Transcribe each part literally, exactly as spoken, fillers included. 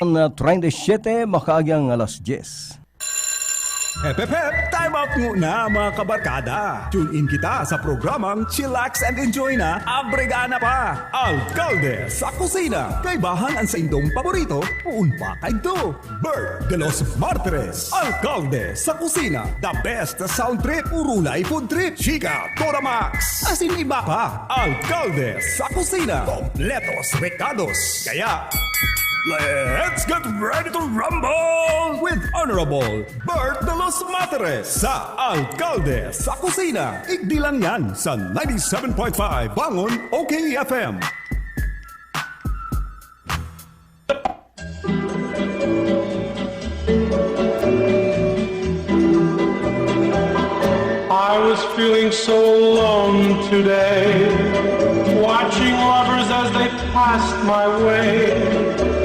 Na treinta y siete, makaagang alas diyes. Hep, hep, hep! Time out nguna, mga kabarkada! Tune in kita sa programang Chillax and Enjoy na, abrega na pa! Alkalde sa Kusina! Kaibahan an saindong paborito, poon pa kaidto! Bert de los Martires, Alkalde sa Kusina! The best sound trip, urulay food trip, chika, Dora Max, asin iba pa! Alkalde sa Kusina! Kompletos rekados! Kaya, let's get ready to rumble with Honorable Bert de los Materes sa Alkalde sa Kusina. Igdi lang yan sa ninety-seven point five Bangon O K F M. I was feeling so alone today, watching lovers as they passed my way.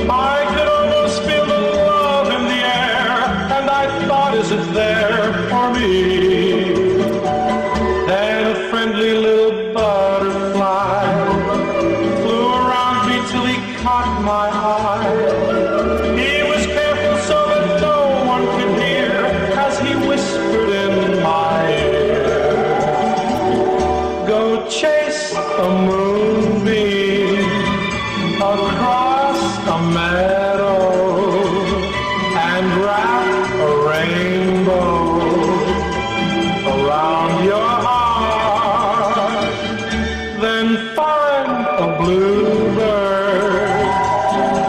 I could almost feel the love in the air, and I thought, is it there for me? Then a friendly little butterfly flew around me till he caught my eye. He was careful so that no one could hear as he whispered in my ear, "Go chase a moonbeam across a meadow and wrap a rainbow around your heart. Then find a bluebird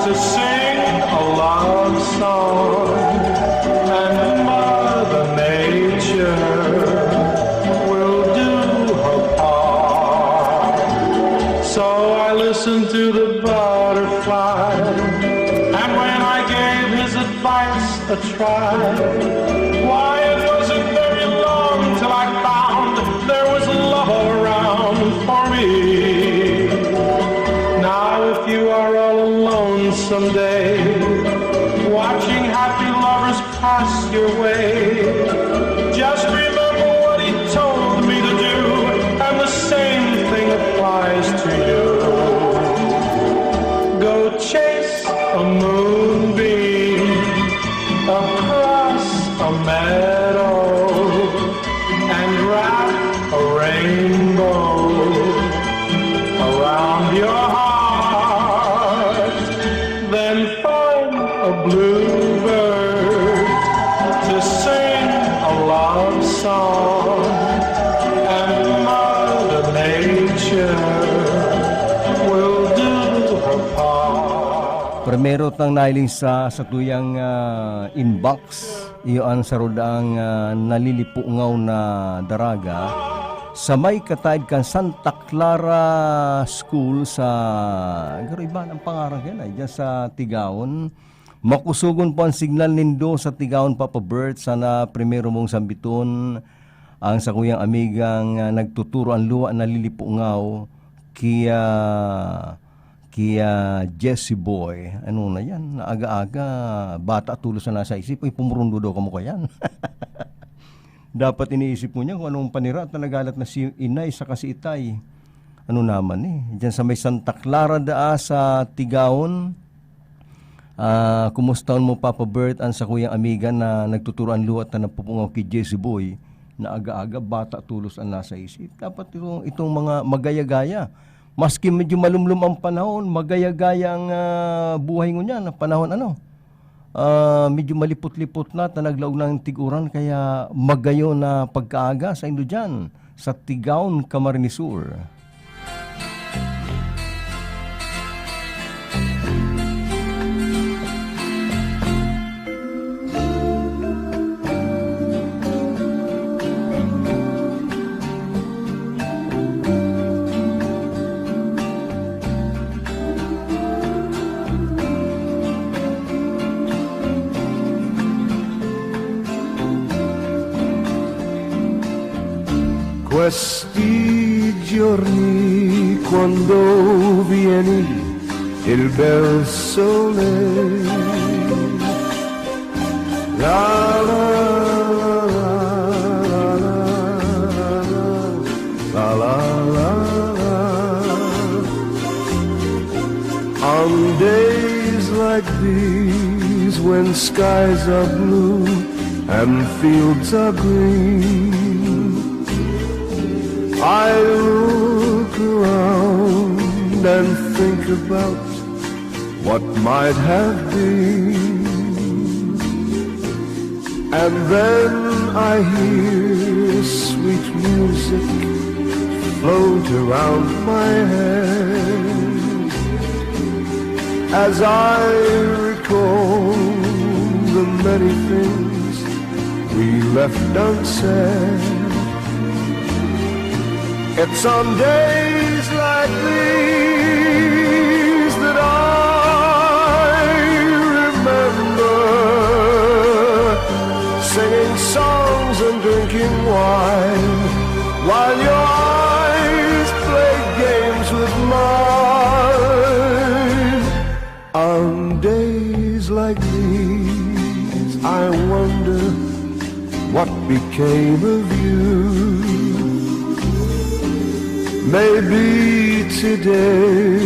to sing a love song, and Mother Nature will do her part." So I listened to the butterfly, and when I gave his advice a try, why, it wasn't very long till I found there was love all around for me. Now, if you are all alone someday, watching happy lovers pass your way, just remember what he told me to do, and the same thing applies to you. Go chase a moonbeam across a meadow and wrap a rainbow around your heart. Then find a bluebird to sing a love song, and Mother Nature will do her part. Primero tang nailing sa satuyang, ah, inbox, iyo an sarudang, ah, nalilipungaw na daraga sa may kataed kan Santa Clara School sa, garo iba ang pangaran kayan ay, diyan sa Tigaon. Makusogon po ang signal nindo sa Tigaon, Papa Bert. Sana primero mong sambiton ang sakuyang amigang, ah, nagtuturo ang luwa na lilipungaw kiya, kiya Jesse Boy. Ano na yan? Aga-aga, bata tulos na nasa isip. Uy, pumurundo daw kamo kayan. Dapat iniisip mo niya kung anong panira at nagalat na si inay sa kasiitay. Ano naman eh, diyan sa may Santa Clara daa sa Tigaon. Ah, kumusta mo, Papa Bert, an sakuyang amiga na nagtuturo an luwat na napupungaw ki Jesse Boy, na aga-aga, bata tulos an nasa isip. Dapat itong, itong mga magaya-gaya. Maski medyo malumlom ang panahon, magaya-gaya ang, ah, buhay ngunyan, ang panahon, ano? Ah, medyo malipot-lipot na, ta naglaog na ang tig-uran, kaya magayon na pagkaaga saindo diyan sa Tigaon, Camarines Sur. Questi giorni quando vieni il bel sole. La la la la la la la la la. On days like These when skies are blue and fields are green, I look around and think about what might have been. And then I hear sweet music float around my head as I recall the many things we left unsaid. It's on days like these that I remember singing songs and drinking wine while your eyes played games with mine. On days like these, I wonder what became of you. Maybe today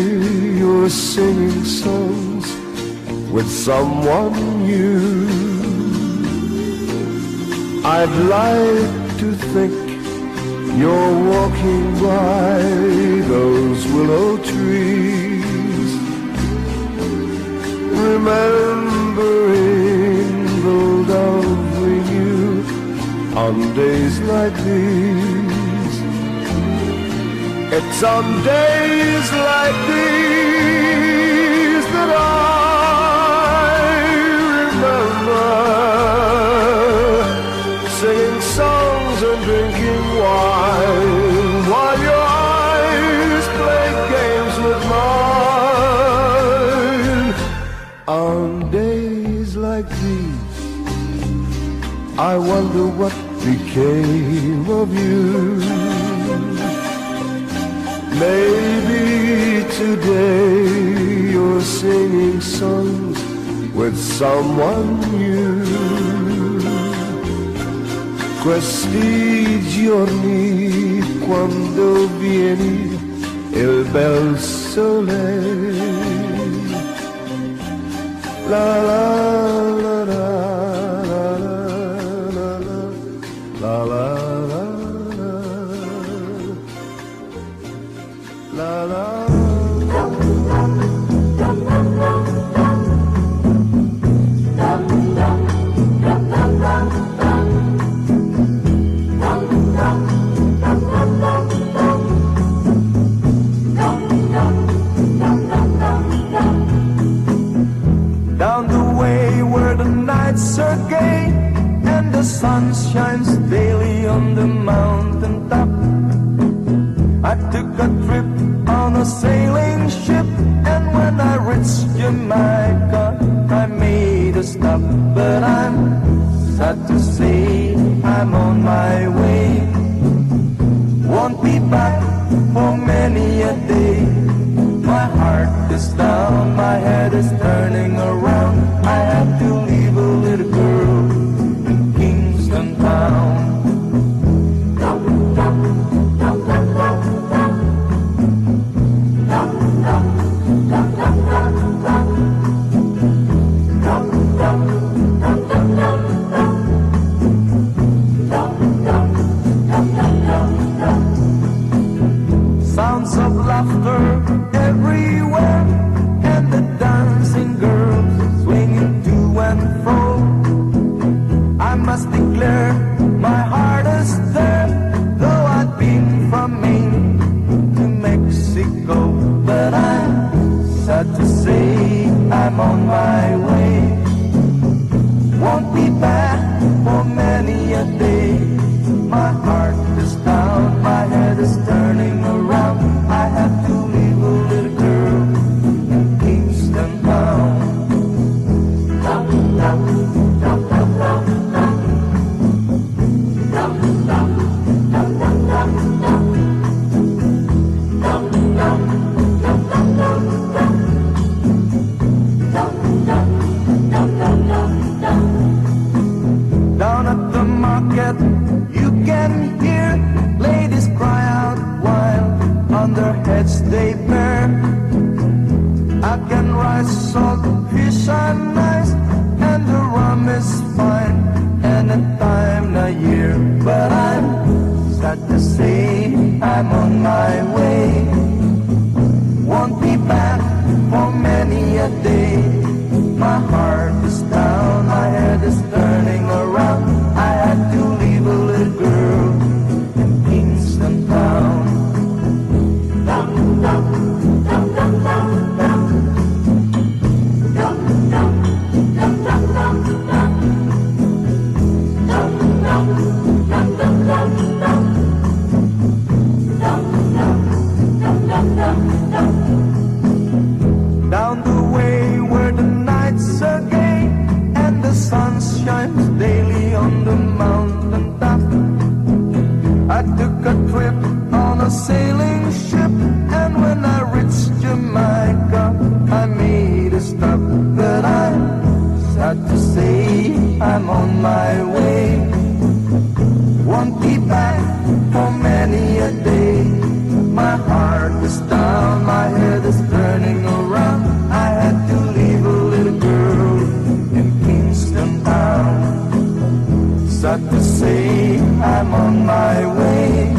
you're singing songs with someone new. I'd like to think you're walking by those willow trees, remembering the love we knew on days like these. It's on days like these that I remember singing songs and drinking wine while your eyes played games with mine. On days like these, I wonder what became of you. Maybe today you're singing songs with someone new. Questi giorni quando vieni il bel sole. La la la la la la la la la la la. La la. Down the way where the nights are gay and the sun shines daily on the mountain top. I took a trip on a sailing ship, and when I reached Jamaica, I made a stop. But I'm sad to say I'm on my way. Won't be back for many a day. My heart is down, my head is turning around. I have to leave a little girl in Kingston town. Sounds of laughter everywhere, and the dancing girls swinging to and fro. I must declare, my heart is there, though I've been from Maine to Mexico. But I'm sad to say I'm on my way. Won't be back for many a day. My heart is down, my head is turning around. I have to leave a little girl in Kingston town. My heart is down, my head is turning around. I had to leave a little girl in Kingston town. Dum, dum, dum, dum, dum, dum. Dum, dum, dum, dum, dum, dum. Dum, dum, dum, dum, dum, dum. Dum, dum, dum, dum, dum, dum, dum. Down the way where the nights are gay and the sun shines daily on the mountain top. I took a trip on a sailing ship, and when I reached Jamaica, I made a stop. But I sad to say I'm on my way. Won't be back for many a day. My heart is down, my head is turning around. I had to leave a little girl in Kingston town. Sad to say I'm on my way.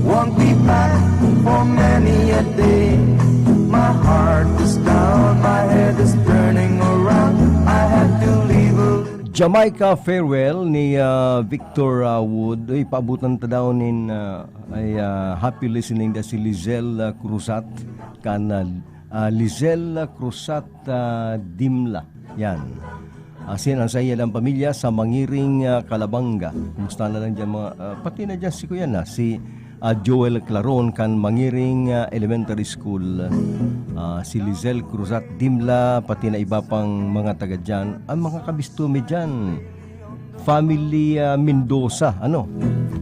Won't be back for many a day. My heart is down, my head is turning around. I had to leave a Jamaica Farewell ni ah, Victor ah, Wood. Uy, paabutan ta daw nin ah, ay ah, happy listening da si Lizelle ah, Cruzat kan ah, ah, Lizelle Cruzat ah, Dimla. Yan. Asin ang saya ng pamilya sa Mangiring ah, Calabanga. Kumusta na lang dyan mga, ah, pati na dyan si Kuya na, si ah, Joel Claron kan Mangiring ah, Elementary School. Ah, si Lizelle Cruzat Dimla, pati na iba pang mga taga dyan. Ang mga kabisto mi dyan, family ah, Mendoza, ano?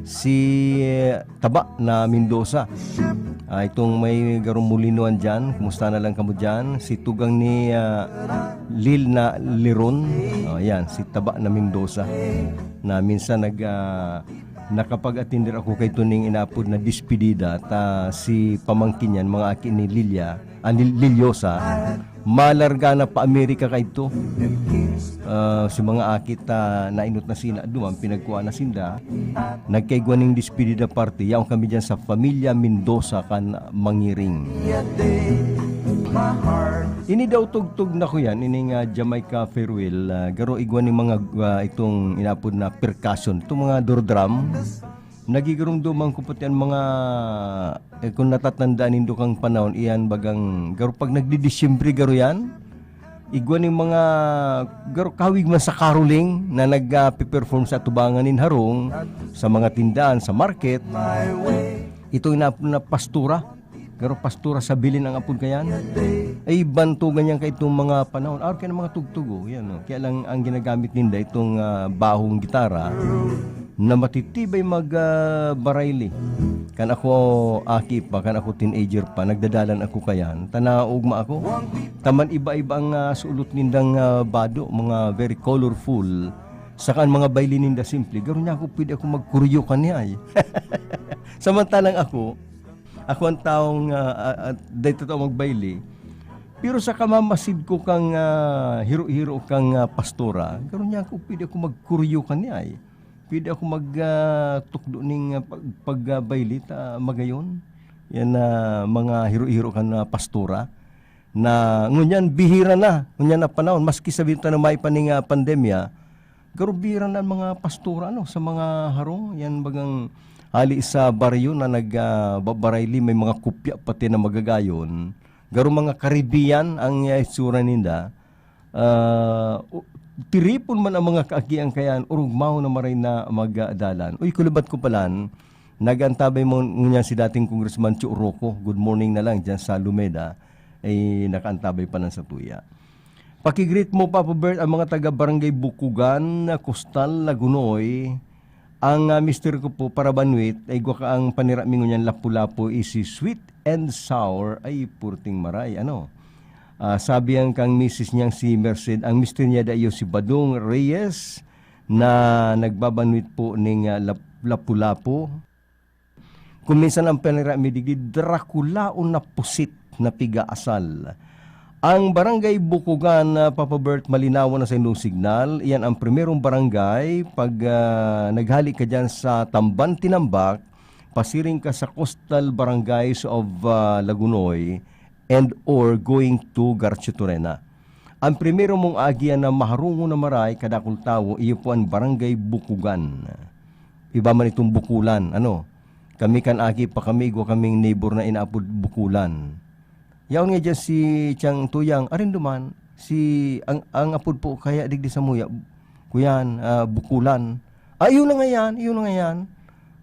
Si ah, Taba na Mendoza. Ah, itong may garong mulinoan dyan, kumusta na lang kamo dyan? Si Tugang ni ah, Lil na Liron. Oh, yan, si Taba na Mendoza. Na minsan nag ah, nakapag-atender ako kay tuning inapod na despedida ta si pamangkin niyan, mga aki ni Lilia, ah, Lil- Liliosa, malarga na pa Amerika kaidto. Ah, si mga aki ta nainot na sina duman, pinagkuha na sinda. Nagkaigwa ning despedida party, yaon kami dyan sa Familia Mendoza kan Mangiring. Ini daw tugtog na ko yan, ini nga Jamaica Farewell, ah, garo igwa ni mga ah, itong inapod na percussion, itong mga door drum. Nagigirumduman ko pati ang mga, eh, kung natatandaan nindo kang panahon, iyan bagang, garo pag nagdi-Disyembre, garo yan. Igwa ning mga, garo kahawig man sa caroling na nagpe-perform sa atubangan nin harong, sa mga tindahan, sa market. Ito na, na pastura. Pero pastora sa bilin ang apod kayan. Ay, bantugan niyan kaitong mga panahon. Arke ng mga tugtugo. Yan, oh. Kaya lang ang ginagamit ninda itong ah, bahong gitara na matitibay mag ah, barayli. Kan ako aki pa, kan ako teenager pa, nagdadalan ako kayan. Tanaog ma ako. Taman iba-iba ang ah, sulot nindang ah, bado, mga very colorful. Saka ang mga bayli ninda simple. Garo niya ako, pwede ako magkuryo kaniya eh. Samantalang ako, Ako ang taong ah, ah, ah, dahil totoo magbayli. Pero sa kamamasid ko kang ah, hiro-hiro kang ah, pastora, garo niya ako, pwede ako magkuryo kaniya eh. Pwede ako mag ah, tukdo ning ah, pag, pagbayli ta magayon. Yan na mga hiro-hiro kan ah, pastora na ngunyan bihira na, ngunyan na panahon, maski sabihin ta na may pa ning ah, pandemya, Garo bihira na ang mga pastora, ano, sa mga harong, yan bagang hali sa baryo na nag ah, babarayli, may mga kupya pati na magagayon. Garo mga Caribbean ang ah, itsura ninda. Ah, u- tiripon man ang mga kaagian kayan, orog maho na maray na magdalan. Uy, kulubat ko palan, nag-antabay mo ngunyan si dating Congressman Chu Roco. Good morning na lang dyan sa Lumeda. Ay nakaantabay pa lang sa tuya. Pakigreet mo, Papa Bert, ang mga taga Barangay Bukugan, Costal, Lagunoy. Ang ah, mister ko po, para banwit, ay gwa ka ang panira mi ngunyan lapu-lapu is si sweet and sour. Ay, purting maray, ano? Ah, sabi ang kang misis niyang si Merced, ang mister niya dayo si Badong Reyes na nagbabanwit po ning ah, lap- lapu-lapu. Kung minsan ang panira mi digdi, drakulaon na pusit na piga-asal. Ang Barangay Bukugan, ah, Papa Bert, malinawan na sa inyong signal. Iyan ang primerong barangay pag ah, naghali ka dyan sa Tamban Tinambak, pasiring ka sa Coastal Barangays of ah, Lagunoy and or going to Garchitorena. Ang primero mong agian na maharungon na maray kadakul tawo, iyo po ang Barangay Bukugan. Iba man itong Bukulan, ano? Kami kan agi pa kami, igwa kaming neighbor na inaapod Bukulan. Yaon nga dyan si Chang Tuyang, arin duman, si, ang, ang apod po kaya digdi sa muya, kuyan, ah, Bukulan. Ah, yun na nga yan, yun na nga yan.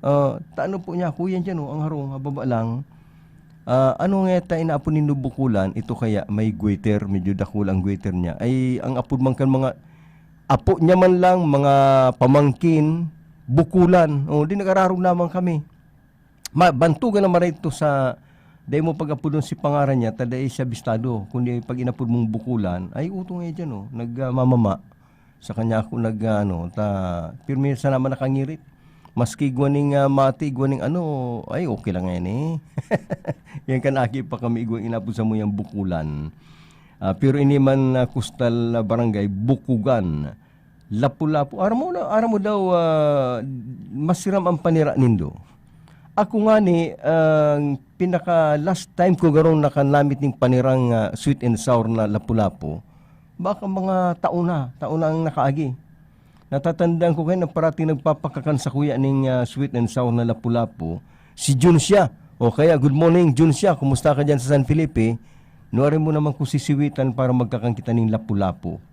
Ah, taano po niya, kuyan dyan, oh, ang harong, ah, baba lang. Ah, ano nga ta inaapod nindo Bukulan, ito kaya may goiter, medyo dakul ang goiter niya. Ay, ang apod man kan mga, apo niya man lang, mga pamangkin, Bukulan. Oh, di nag-ararog naman kami. Ma-, bantugan na maray ito sa, dai mo pag-apodon si pangaran niya, ta dai siya bistado, kundi pag inapod mong Bukulan, ay utong eh dyan, oh, nagmamama. Sa kanya ako nag, ano, ta, pirmi sana man nakangirit. Maski igwa ning, ah, mati, igwa ning ano, ay okay lang yan eh. Yan kan aki pa kami igwa inapod sa muyang Bukulan. Ah, pero ini man, ah, kustal na barangay, Bukugan. Lapu-Lapu. Aram mo na, aram mo daw, ah, masiram ang panira nindo. Ako nga ni, ang pinaka last time ko garong nakanamit ning panirang, ah, sweet and sour na Lapu-Lapu, baka mga taon na, taon na ang nakaagi. Natatandaan ko kayo na parating nagpapakakan sa kuya ning, ah, sweet and sour na Lapu-Lapu, si Jun siya. O kaya, "Good morning, Jun siya. Kumusta ka dyan sa San Felipe? Nuwari mo naman kung sisiwitan para magkakan kita ning Lapu-Lapu."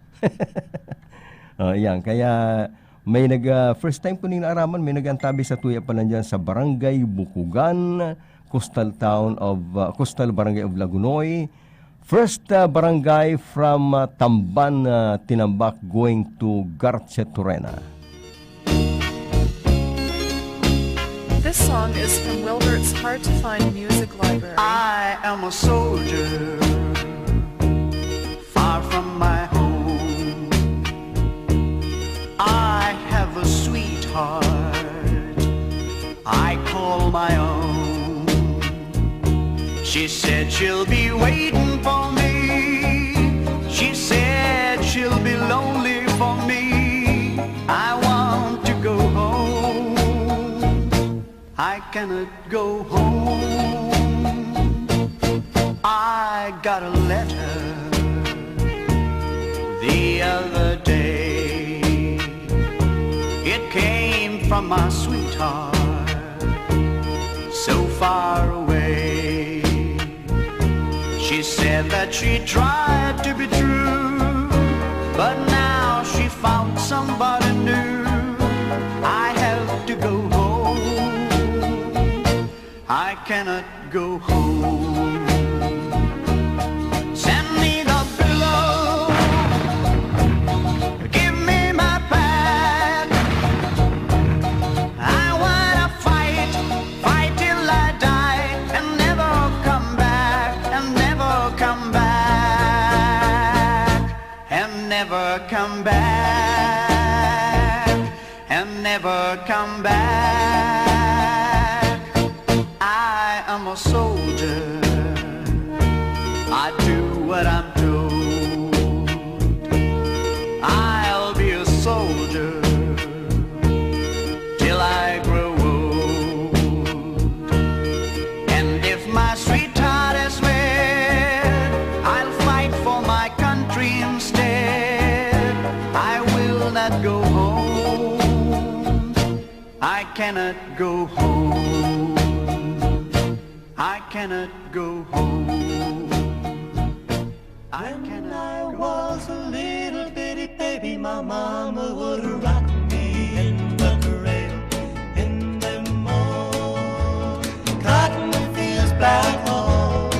Oh, yan. Kaya may nag, ah, first time ko ning naaraman, may nag-antabi sa tuya pa lang dyan sa Barangay Bukugan, Coastal Town of, ah, Coastal Barangay of Lagunoy. First, ah, barangay from, ah, Tamban, ah, Tinambak going to Garcia Torena. This song is from Wilbert's Hard to Find Music Library. I am a soldier, far from my home. I have a sweetheart I call my own. She said she'll be waiting for me. She said she'll be lonely for me. I want to go home. I cannot go home. I got a letter the other day. It came from my sweetheart, so far away. She said that she tried to be true, but now she found somebody new. I have to go home. I cannot go home. Send me the pillow. Give me my bag. I wanna fight, fight till I die, and never come back, and never come back, and never come back, and never come back. I am a soldier. I do what I'm told. I'll be a soldier till I grow old. And if my sweetheart is wed, I'll fight for my country instead. I will not go home. I cannot go home. I cannot go home. I When cannot I go was a little bitty baby, my mama would rock me in the cradle in the morning. Cotton fields back home.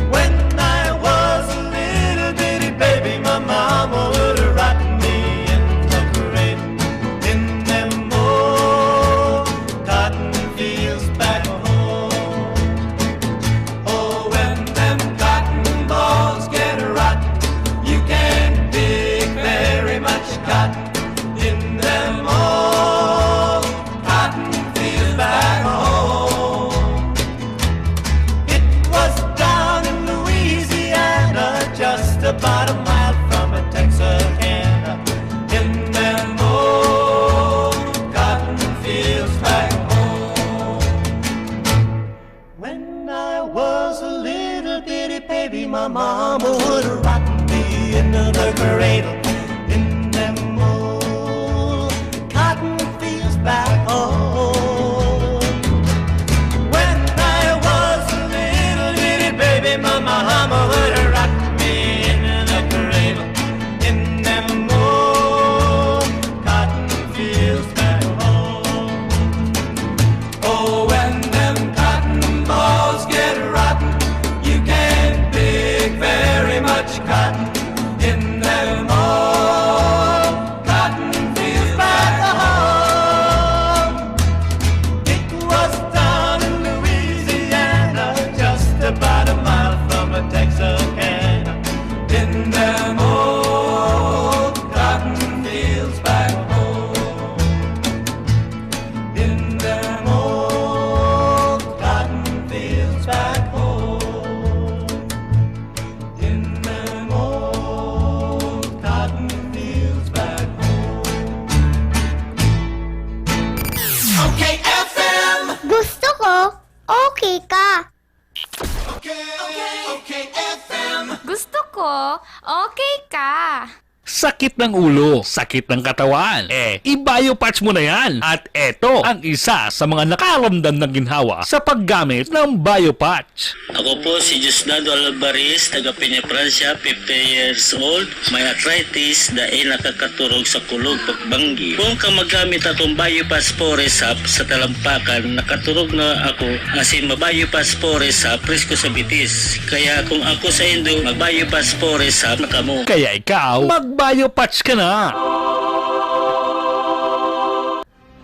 When I was a little bitty baby, my mama would rock me in the cradle in the morning. Cotton fields back home. Oh, when them cotton balls get rotten, you can't dig very much cotton in them old cotton fields back home. It was down in Louisiana, just about a mile from Texarkana, in them old cotton fields back home. When I was a little bitty baby, my mom Mama would rock me into the cradle in them old cotton fields back home. When I was a little bitty baby, my mama would rock me into the cradle in them old cotton fields back home. Oh, when them cotton balls get rotten, you can't pick very much cotton in them old cotton fields back home. It was down in Louisiana, just about a mile from a Texarkana, in them old cotton fields back home. In them old cotton fields back home. In them old cotton fields back home. Okay, F M. Gusto ko, okay ka. Okay, okay, okay, F M. Gusto ko, okay ka. Sakit ng ulo, sakit ng katawan. Eh, i-Biopatch mo na yan. At eto ang isa sa mga nakaramdam ng ginhawa sa paggamit ng Biopatch. Ako po si Diosdado Alvarez, taga Peñafrancia, fifty years old. May arthritis, dai nakakaturog sa kulog pagbanggi. Kung ka magamit atong Biopatch Forest Hub sa talampakan, nakaturog na ako, asin ma-Biopatch Forest Hub, presko sa bitis. Kaya kung ako sa indo, mag-Biopatch Forest Hub na kamo. Kaya ikaw, mag-Biopatch ka na!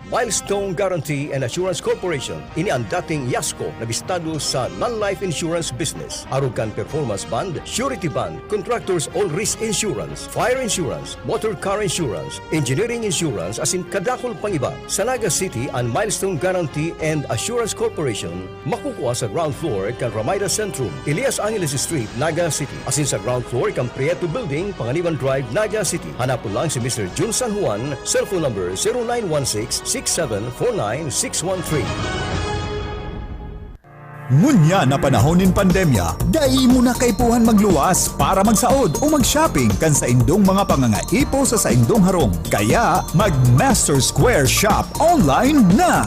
Milestone Guarantee and Assurance Corporation, ini ang dating Yasco na bistado sa non-life insurance business. Arog kan performance bond, surety bond, contractors all risk insurance, fire insurance, motor car insurance, engineering insurance, asin kadakul pang iba. Sa Naga City, an Milestone Guarantee and Assurance Corporation, makukua sa ground floor kan Ramada Centrum, Elias Angeles Street, Naga City, asin sa ground floor kan Prieto Building, Panganiban Drive, Naga City. Hanapon lang si Mister Jun San Juan, cellphone number zero nine one six six seven four nine six one three. Ngunyan na panahon nin pandemya, dai mo na kaipuhan magluwas para magsaod o mag-shopping kan saindong mga pangangaipo sa saindong harong. Kaya, mag-Master Square Shop online na!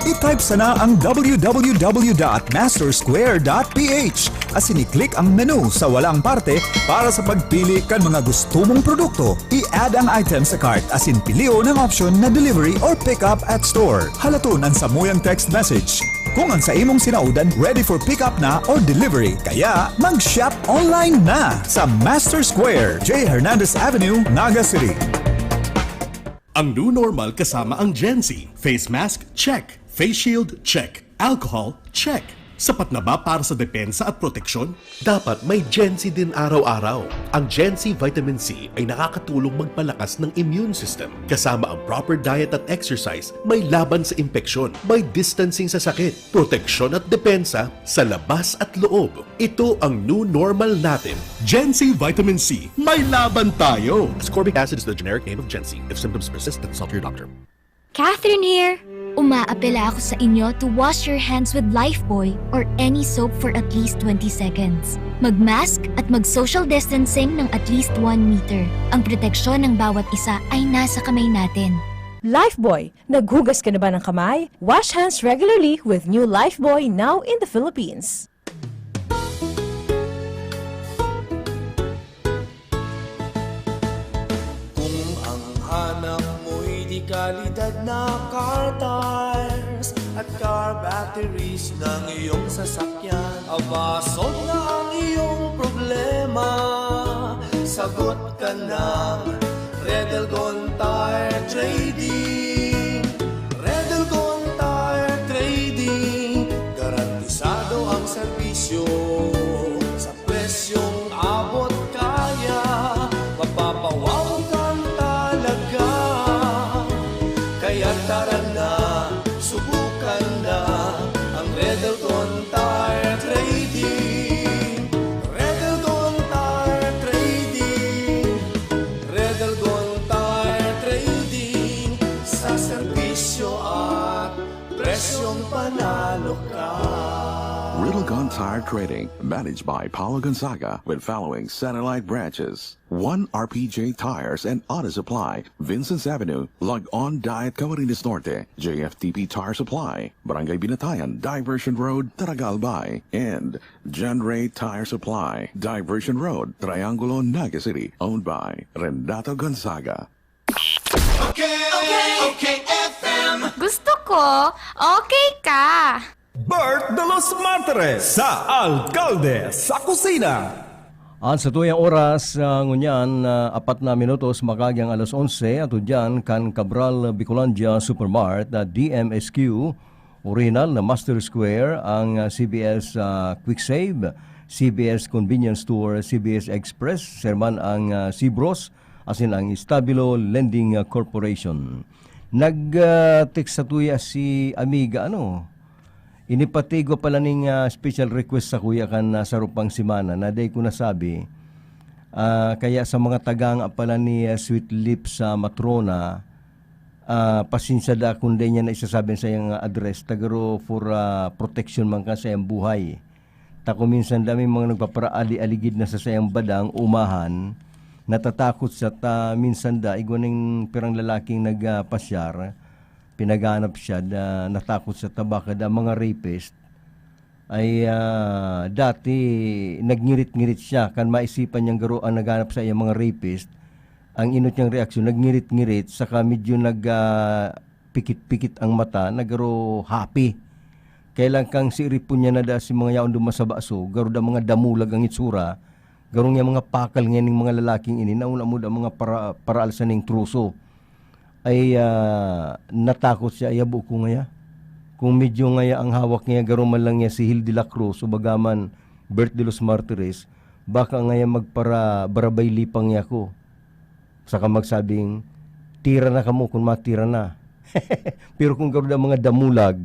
I-type sana ang w w w dot master square dot p h asin i-click ang menu sa walang parte para sa pagpili kan mga gusto mong produkto. I-add ang item sa cart asin pilion ang option na delivery or pick up at store. Halaton an samuyang text message kung ang sa imong sinaodan ready for pick up na o delivery. Kaya, mag-shop online na sa Master Square, J Hernandez Avenue, Naga City. Ang new normal kasama ang Gen Z. Face mask, check. Face shield, check. Alcohol, check. Sapat na ba para sa depensa at proteksyon? Dapat may Gen Z din araw-araw. Ang Gen Z Vitamin C ay nakakatulong magpalakas ng immune system. Kasama ang proper diet at exercise, may laban sa impeksyon, may distancing sa sakit, proteksyon at depensa sa labas at loob. Ito ang new normal natin. Gen Z Vitamin C, may laban tayo! Ascorbic acid is the generic name of Gen Z. If symptoms persist, consult your doctor. Catherine here! Umaapela ako sa inyo to wash your hands with Lifebuoy or any soap for at least twenty seconds. Mag-mask at mag-social distancing ng at least one meter. Ang proteksyon ng bawat isa ay nasa kamay natin. Lifebuoy, naghugas ka na ba ng kamay? Wash hands regularly with new Lifebuoy, now in the Philippines. Kung ang hanap mo'y de kalidad na car tires at car batteries ng iyong sasakyan, abasog na ang iyong problema. Sagot ka ng Red Elgon Tire Trading. Red Elgon Tire Trading, garantisado ang serbisyo sa presyong abot kaya. Mapapawaw kang talaga. Kaya tara na, subukan na ang Red Elgon Tire Trading. Red Elgon Tire Trading. Red Tire Trading, managed by Paulo Gonzaga, with following satellite branches. One R P J Tires and Auto Supply, Vincent's Avenue, Log-On Diet, Camarines Norte, J F T P Tire Supply, Barangay Binatayan, Diversion Road, Taragal Bay, and John Ray Tire Supply, Diversion Road, Triangulo, Naga City, owned by Renato Gonzaga. Okay, okay, okay, F M. Gusto ko, okay ka. Bert de los Martires sa Alkalde sa Kusina. At sa tuyang oras, uh, ngunyan, uh, apat na minutos, makagyang alas onse, at dyan kan Cabral Bicolandia Supermart, uh, D M S Q, original na Master Square, ang uh, C B S uh, Quick Save, C B S Convenience Store, C B S Express, serman ang uh, Cibros, asin ang Estabilo Lending uh, Corporation. Nag-text sa tuya si amiga, ano, inipatigwa pala ning ah, special request sa kuya kan ah, sarupang semana na dai ko nasabi. Ah, kaya sa mga taga nga pala ni ah, Sweet Lips sa Matrona, ah, pasensya da kung dai niya na isasabi sa iyang address, ta garo for ah, protection man ka sa iyang buhay. Ta kung minsan da may mga nagpaparaali-aligid na sa saiyang badang, umahan, natatakot siya ta minsan da igwa ning pirang lalaking nagpasyar, pinaghanap siya, da, natakot siya ta baka da mga rapist ay ah, dati nagngirit-ngirit siya kan maisipan niyang garo ang naghanap sa iya mga rapist. Ang inot niyang reaksyon, nagngirit-ngirit, saka medyo nag ah, pikit-pikit ang mata, na garo happy. Kailan kang si iripon niya na da si mga yaon duman sa baso, garo da mga damulag ang itsura, garo niya mga pakal ngayon ng mga lalaking ini, nauna mo da mga para, paraal sa ning troso. Ay ah, natakot siya, ay abo ko ngaya. Kung medyo ngaya ang hawak niya, garo man lang niya si Hildy Lacruz o bagaman Bert de los Martires, baka ngaya magpara barabay lipang niya ako. Saka magsabing, "Tira na kamo kun matira na." Pero kung garo da mga damulag,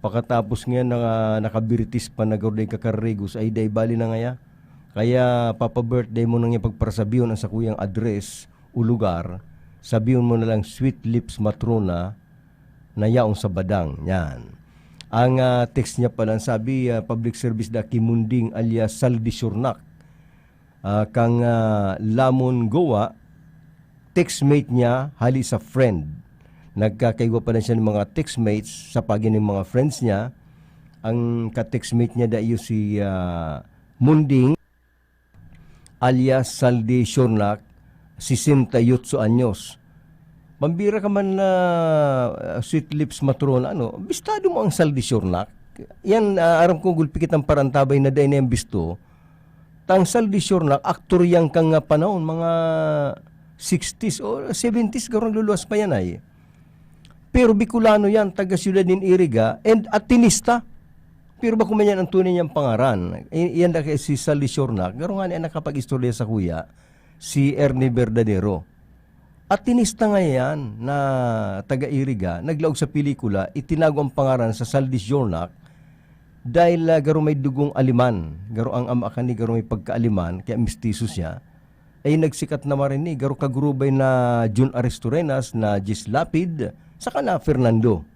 pakatapos nga naka, nakabiritis pa na garo da kakarigos, ay dai bali na ngaya. Kaya papa-birthday mo na nga pagparasabihon ang sakuyang address o lugar, sabihon mo na lang Sweet Lips Matrona na yaong sa Badang. Yan. Ang ah, text niya pala, sabi, ah, public service da Kimunding alias Saldi Shurnak. Ah, kang ah, Lamon Goa, textmate niya hali sa friend. Nagkakaigwa pa na siya ng mga textmates sa pagi ng mga friends niya. Ang ka-textmate niya da iyo si ah, Munding alias Saldi Shurnak, sesenta y ocho anyos. Pambira ka man na ah, Sweet Lips Matrona, ano? Bistado mo ang Saldi Shurnak? Yan, ah, aram ko gulpi kitang parantabay na dai na yung bisto. Tang Saldi Shurnak, aktor yan kang ah, panahon, mga sixties o seventies, garong luluwas pa yan ay. Pero Bicolano yan, taga siyudad nin Iriga, and Atinista. Pero bako man yan ang tunay niyang pangaran. I- Iyan na kay si Sally Shornak, garo nga niya nakapag-istorya sa kuya, si Ernie Verdadero. Atinista nga yan na taga Iriga, naglaog sa pelikula, itinago ang pangaran sa Sally Shornak dahil ah, garo may dugong Aleman. Garo ang ama kani, garo may pagka-Aleman, kaya mistiso siya. Ay nagsikat na marini, garo kagurubay na Jun Aristorenas, na Jis Lapid, saka na Fernando.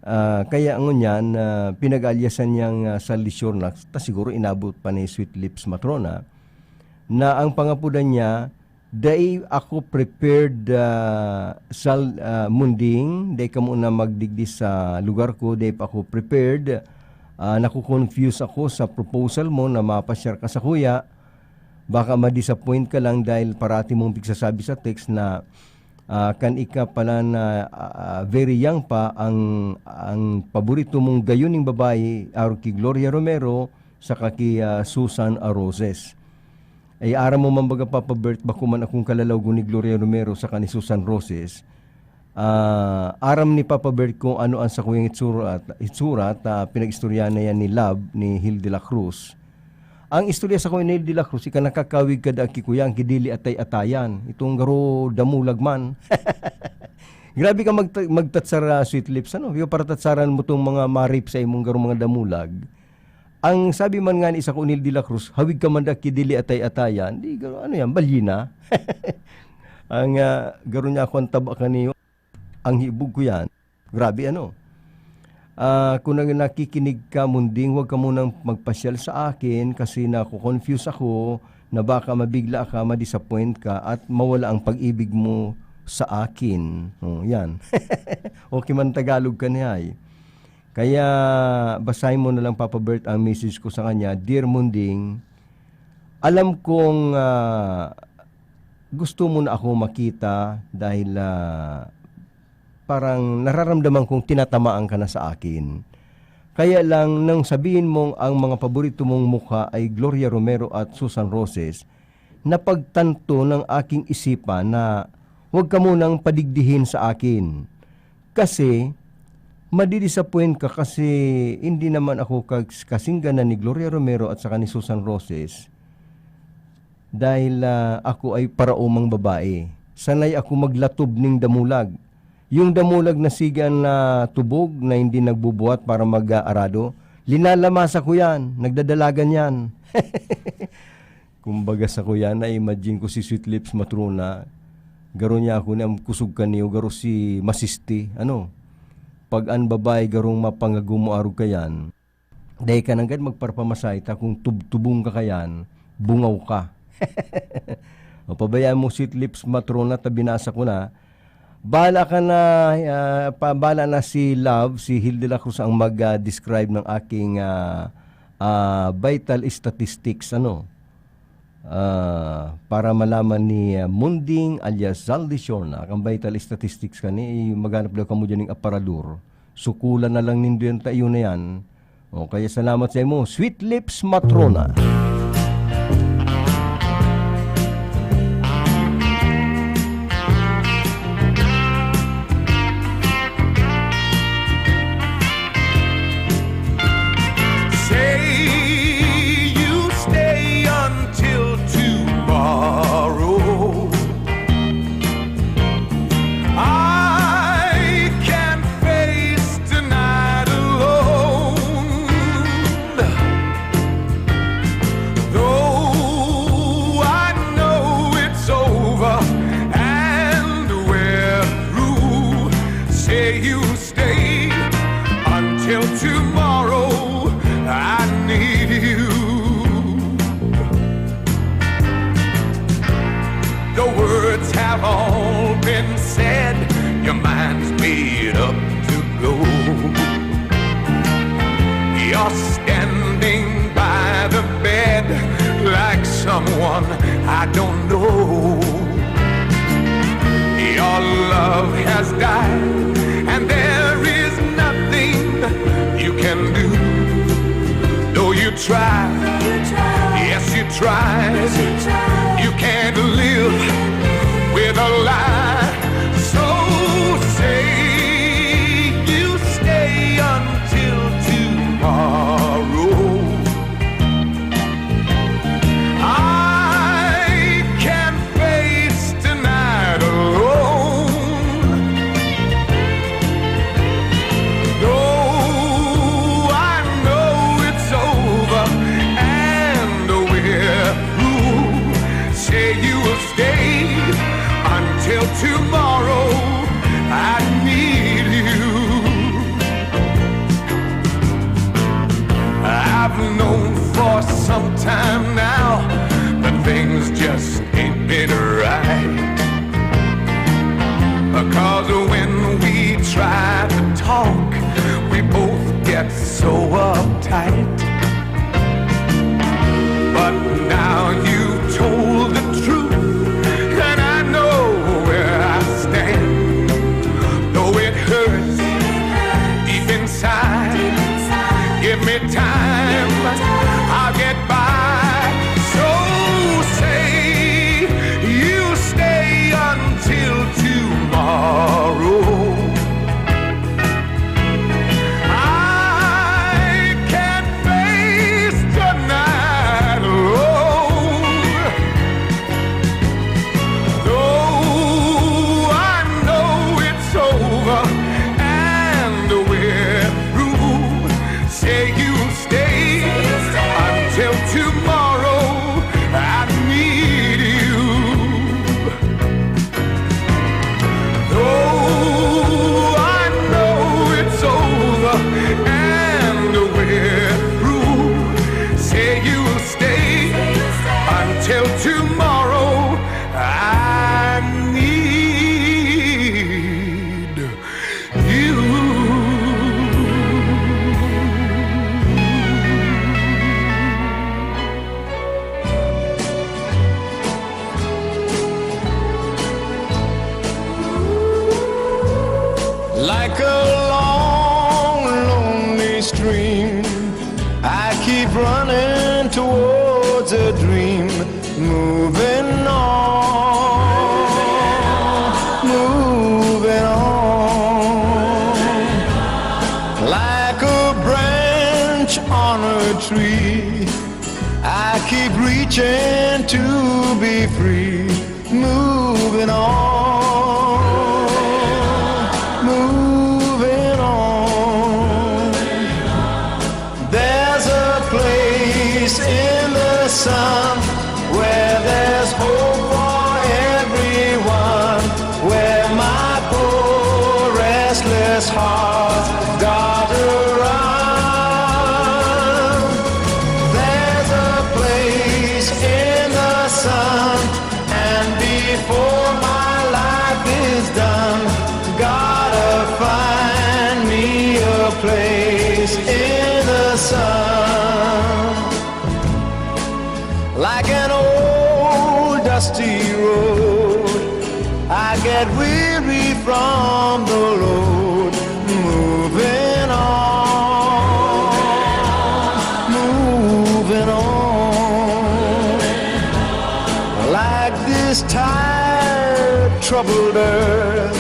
Ah, kaya ngunyan, ah, pinag-alyasan niyang ah, Sally Shornak, ta siguro inabot pa ni Sweet Lips Matrona, na ang pangapodan niya, "Dai ako prepared, ah, Sal, ah, Munding, dai kamo na magdigdi sa lugar ko, dai pa ako prepared. Ah, naku-confuse ako sa proposal mo na mapasyar ka sa kuya. Baka ma-disappoint ka lang dahil parati mong pigsasabi sa text na ah, kan ika pala na ah, very young pa, ang ang paborito mong gayon ning babae, arog ki Gloria Romero saka ki ah, Susan Aroses. Ay aram mo man baga, Papa Bert, bako man akong kalalawgon ni Gloria Romero saka ni Susan Roses. Ah, aram ni Papa Bert kung ano ang sakuyang itsura at, itsura at ah, pinag-istorya na yan ni Love, ni Hilde La Cruz. Ang istorya sa Coinel de la Cruz, ika nakakawig ka da ki kuya, ang kidili atay-atayan. Itong garo damulag man. Grabe ka magta- magtatsara, Sweet Lips, ano? Yung paratatsaran mo tong mga marip sa imong garo mga damulag. Ang sabi man nga ni sa Coinel de la Cruz, "Hawig ka man da kidili atay-atayan." Di garo, ano yan, balyina. Ang ah, garo niya ako ang taba kaniyo. Ang hibog ko yan. Grabe, ano? Ah, kung nag-, nakikinig ka, Munding, huwag ka munang magpasyal sa akin kasi nako-confuse ako na baka mabigla ka, ma-disappoint ka at mawala ang pag-ibig mo sa akin. Oh, yan. Okay man Tagalog ka ni ay. Kaya basahin mo na lang, Papa Bert, ang message ko sa kanya. "Dear Munding, alam kong, ah, gusto mo na ako makita dahil, ah, parang nararamdaman kong tinatamaan ka na sa akin. Kaya lang, nang sabihin mong ang mga paborito mong mukha ay Gloria Romero at Susan Roses, napagtanto ng aking isipan na huwag ka munang padigdihin sa akin. Kasi, madi-disappoint ka kasi hindi naman ako kas-, kasing ganda ni Gloria Romero at saka ni Susan Roses." Dahil, ah, ako ay paraomang babae. Sanay ako maglatob ning damulag. Yung damulag na sigan na tubog na hindi nagbubuhat para mag-aarado, linalamasa ko yan, nagdadalagan yan. Kumbaga sa ko yan, na-imagine ko si Sweet Lips Matrona, garo niya ako ni ang kusog kaniyo, garo si Masisti, ano? Pag an babae garong mapangagumo arog ka yan, dai ka nanggad magparpamasahe ta kung tubtubong ka kayan, bungaw ka. O, pabayaan mo Sweet Lips Matrona ta binasa ko na. Bahala ka na, ah, pa, bahala na si Love, si Hilda La Cruz ang mag, ah, describe ng aking, ah, ah, vital statistics, ano? Ah, para malaman ni, ah, Munding alias Zaldi Shorna, ang vital statistics kani, eh, maghanap daw kamo dyan ng aparador. Sukulan na lang nindo yan, ta iyo na yan. O, kaya salamat sa imo, Sweet Lips Matrona. Say you stay until tomorrow. I can't face tonight alone. Though I know it's over and we're through, say you stay until tomorrow. I need you. The words have all been said, your mind's made up to go. You're standing by the bed like someone I don't know. Your love has died, and there is nothing you can do. Though you try, yes, you try, you can't live with a lie. So say you stay until tomorrow. I can't face tonight alone. Though I know it's over and we're through, say you will stay until tomorrow. I need you. I've known for some time now that things just ain't been right. Because when we try to talk, we both get so uptight. But now you told the truth, and I know where I stand. Though it hurts deep inside, give me time, I'll get by. So say Till tomorrow, I need you. Like a long, lonely stream, I keep running towards a dream, moving on, moving on. Like a branch on a tree, I keep reaching to be free, moving on, moving on. There's a place in the sun where there's hope for everyone, where my poor restless heart got around. There's a place in the sun, and before my life is done, gotta find me a place in the sun. Like an old dusty road, I get weary from the load, moving on, moving on. Like this tired, troubled earth,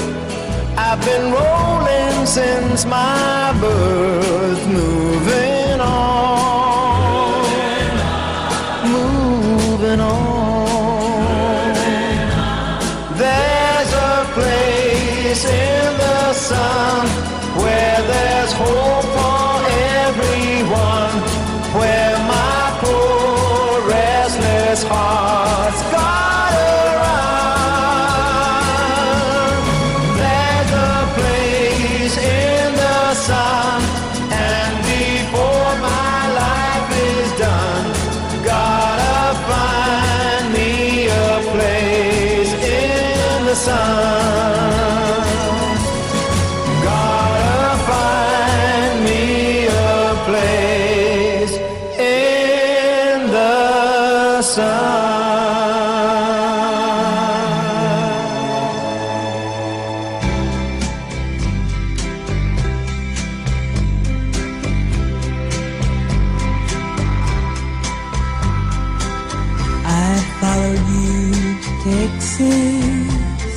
I've been rolling since my birth, moving on, moving on. There's a place in the sun where there's hope for everyone, where my poor restless heart's got around. There's a place in the sun, and before my life is done, gotta find me a place in the sun. Gotta find me a place in the sun. I followed you to Texas.